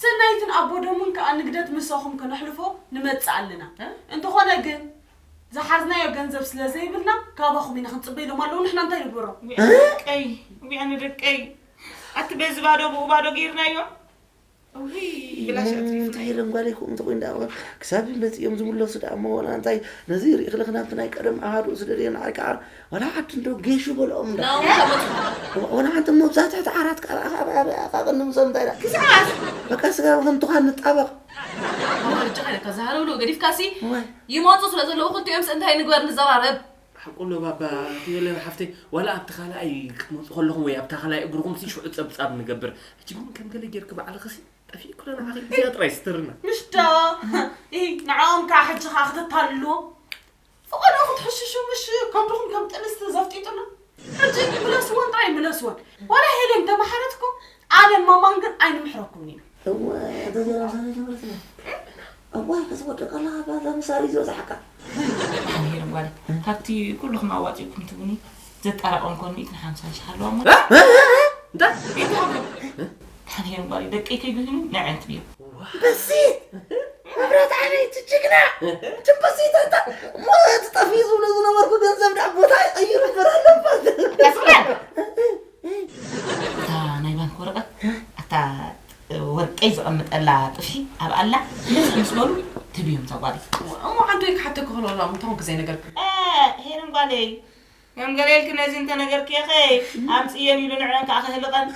ሰናይትን ኣቦ ደሙን ከዓ ንግደት ምሳኹም ከነሕልፎ ንመፅእ ኣለና እንተኾነ ግን ዝሓዝናዮ ገንዘብ ስለ ዘይብልና ካባኹም ኢና ክንፅበ ኢሎም ኣለዉ ንሕና እንታይ ንግበሮ ደቀይ ዊኣነ ደቀይ ኣቲ በዚ ባዶ ብኡ ባዶ ገይርናዮ እንታይ ኢሎም ጓለይ ከምኡ እንተኮይኑ ደኣ ክሳብ መፂኦም ዝምለሱ ደኣ እሞ ዋላ እንታይ ነዚ ርኢ ክለክ ናብቲ ናይ ቀደም ኣሃዱ ስደድዮ ንዓይ ከዓ ዋላ ዓዲ እንዶ ጌሹ በልኦም ዳ ዋላ ሓንቲ እሞ ብዛ ትሕቲ ዓራት ከዓ ከዓ ቅድሚ ምሶም እንታይ ዳ በቃ ስጋ ከም ትኳን ንጣበቕ ሕጂ ከይነ ከዛሃለውሉ ገዲፍካሲ ይመፁ ስለ ዘለዉ ክልቲኦም እንታይ ንግበር ንዘራረብ ሓቁ ኣሎ ባባ ትበለ ሓፍተይ ዋላ ኣብቲ ካልኣይ ክትመፁ ከለኹም ወይ ኣብታ ካልኣይ እግርኹም ሲ ሽዑ ፀብፃብ ንገብር ሕጂ ግን ከም ገለ ጌርክ ባዕልኽሲ ጠፊእኩ ዶ ንዓኺ እዚኣ ጥራይ ስትርና ምሽዳ ንዕኦም ከዓ ሕጂ ከዓ ክትታልልዎም ፍቐድኡ ክትሕሽሹ ምሽ ከብድኹም ከም ጥንስቲ ዘፍጢጡና ሕጂ ምለስወን ጥራይ ምለስወን ዋላ ሄለን ተማሓረትኩም ኣነን ማማን ግን ኣይንምሕረኩምን ኢና እወ ተዘራርባ ነበረትና እዋይ ክትወድቅ ከለካ ባዛ ምሳር እዩ ዝበዝሓካ ሓንሄር ጓል ካብቲ ኩልኹም ኣዋፂእኩም ትቡኒ ዘጠራቀምኮን ሚእትን ሓምሳን ሺሕ ኣለዋ እሞ እንታይ ሓንሄር ጓል ደቀይ ከይግህኑ ንዐን ትብዮ በሲት መብራት ዓለይቲ ጅግና ትበሲት ኣታ ሞት ጠፊ ዝብሎ ዝነበርኩ ገንዘብ ዳ ቦታ ይቀይሩ በራለባት እታ ናይ ባንክ ወረቀት ኣታ ወርቀይ ዘቐምጠላ ጥፍሒ ኣብ ኣላ ነዚ ምስ በሉ ትብዮም እዛ ጓል እሞ ዓንቶ ክሓተኪ ከሎ ኣላ ምንታውን ክዘይ ነገርክ ሄርን ጓለይ ከም ገለ ኢልኪ ነዚ እንተነገርክዮ ከ ኣምፅየን ኢሉ ንዕን ከዓ ክህልቀን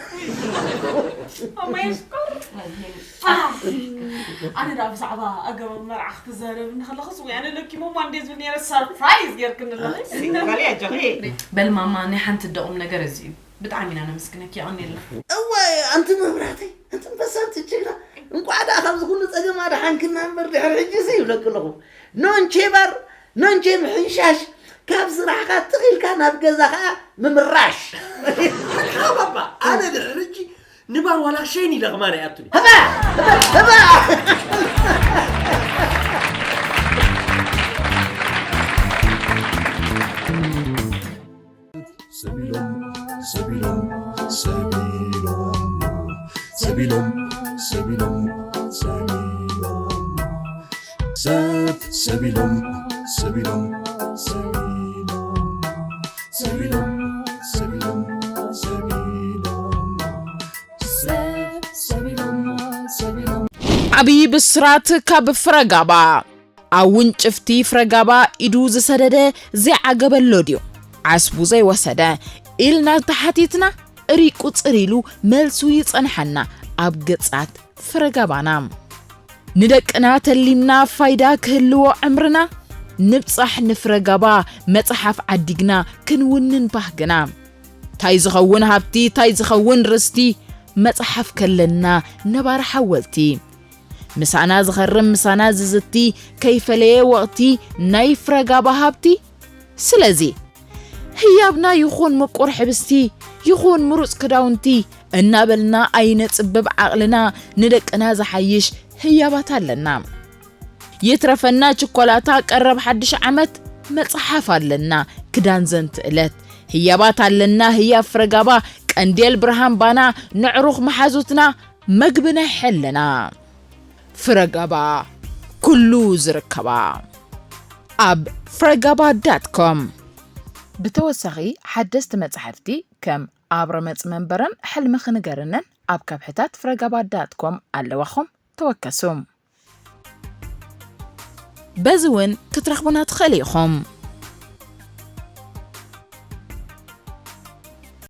ኣነ ዳ ብዛዕባ ኣገባብ መርዓ ክትዛረብኒ ከለኽስ ወይ ኣነ ለኪሞማ እንደ ዝብል ነረ ሰርፕራይዝ ጌርክኒ ኣለኺ በል ማማ ናይ ሓንቲ ደቑም ነገር እዚ እዩ ብጣዕሚ ኢና ነመስግነኪ የቐንየልና እዋይ ኣንቲ መብራህተይ ኣንቲ በሳንቲ ጅግና እንቋዕ ደኣ ካብዚ ኩሉ ጸገም ኣድሓንክና እምበር ድሕሪ ሕጂ ሲ ይብለኪ ኣለኹ ኖንቼ ባር ኖንቼ ምሕንሻሽ ካብ ስራሕካ ትኺልካ ናብ ገዛ ኸዓ ምምራሽ ሓባባ ኣነ ድሕሪ ሕጂ ንባር ዋላ ሸይን ኢለ ኸማን ኣይኣቱን ህባ ህባ ሰቢሎም ሰቢሎም ሰቢሎም ሰቢሎም ሰቢሎም ሰቢሎም ሰብ ሰቢሎም ሰቢሎም ሰቢሎም ሰቢሎም ሰቢሎም ሰቢሎም ሰብ ሰቢሎም ሰቢሎም ዓብዪ ብስራት ካብ ፍረጋባ ኣብ ውንጭፍቲ ፍረጋባ ኢዱ ዝሰደደ ዘይዓገበሎ ድዩ ዓስቡ ዘይወሰደ ኢልና ተሓቲትና ሪቁ ፅር ኢሉ መልሱ ይፀንሓና ኣብ ገፃት ፍረጋባና ንደቅና ተሊምና ፋይዳ ክህልዎ ዕምርና ንብፃሕ ንፍረጋባ መፅሓፍ ዓዲግና ክንውንን ባህግና ታይ ዝኸውን ሃብቲ ታይ ዝኸውን ርስቲ መጽሓፍ ከለና ነባር ሓወልቲ፣ ምሳና ዝኸርም ምሳና ዝዝቲ ከይፈለየ ወቕቲ ናይ ፍረጋባ ሃብቲ። ስለዚ ህያብና ይኹን ምቁር ሕብስቲ ይኹን ምሩጽ ክዳውንቲ እናበልና ኣይነጽብብ፣ ዓቕልና ንደቅና ዝሓይሽ ህያባት ኣለና። ይትረፈና ችኮላታ ቀረብ ሓድሽ ዓመት፣ መጽሓፍ ኣለና ክዳን ዘንትእለት፣ ህያባት ኣለና ህያብ ፍረጋባ፣ ቀንዴል ብርሃን ባና፣ ንዕሩኽ መሓዙትና፣ መግቢ ናይ ሕልና። ፍረጋባ ኩሉ ዝርከባ ኣብ ፍረጋባ ዳት ኮም። ብተወሳኺ ሓደስቲ መጻሕፍቲ ከም ኣብ ረመጽ መንበረን ሕልምኺ ንገርንን ኣብ ከብሕታት ፍረጋባ ዳት ኮም ኣለዋኹም። ተወከሱ። በዚ እውን ክትረኽቡና ትኽእሉ ኢኹም።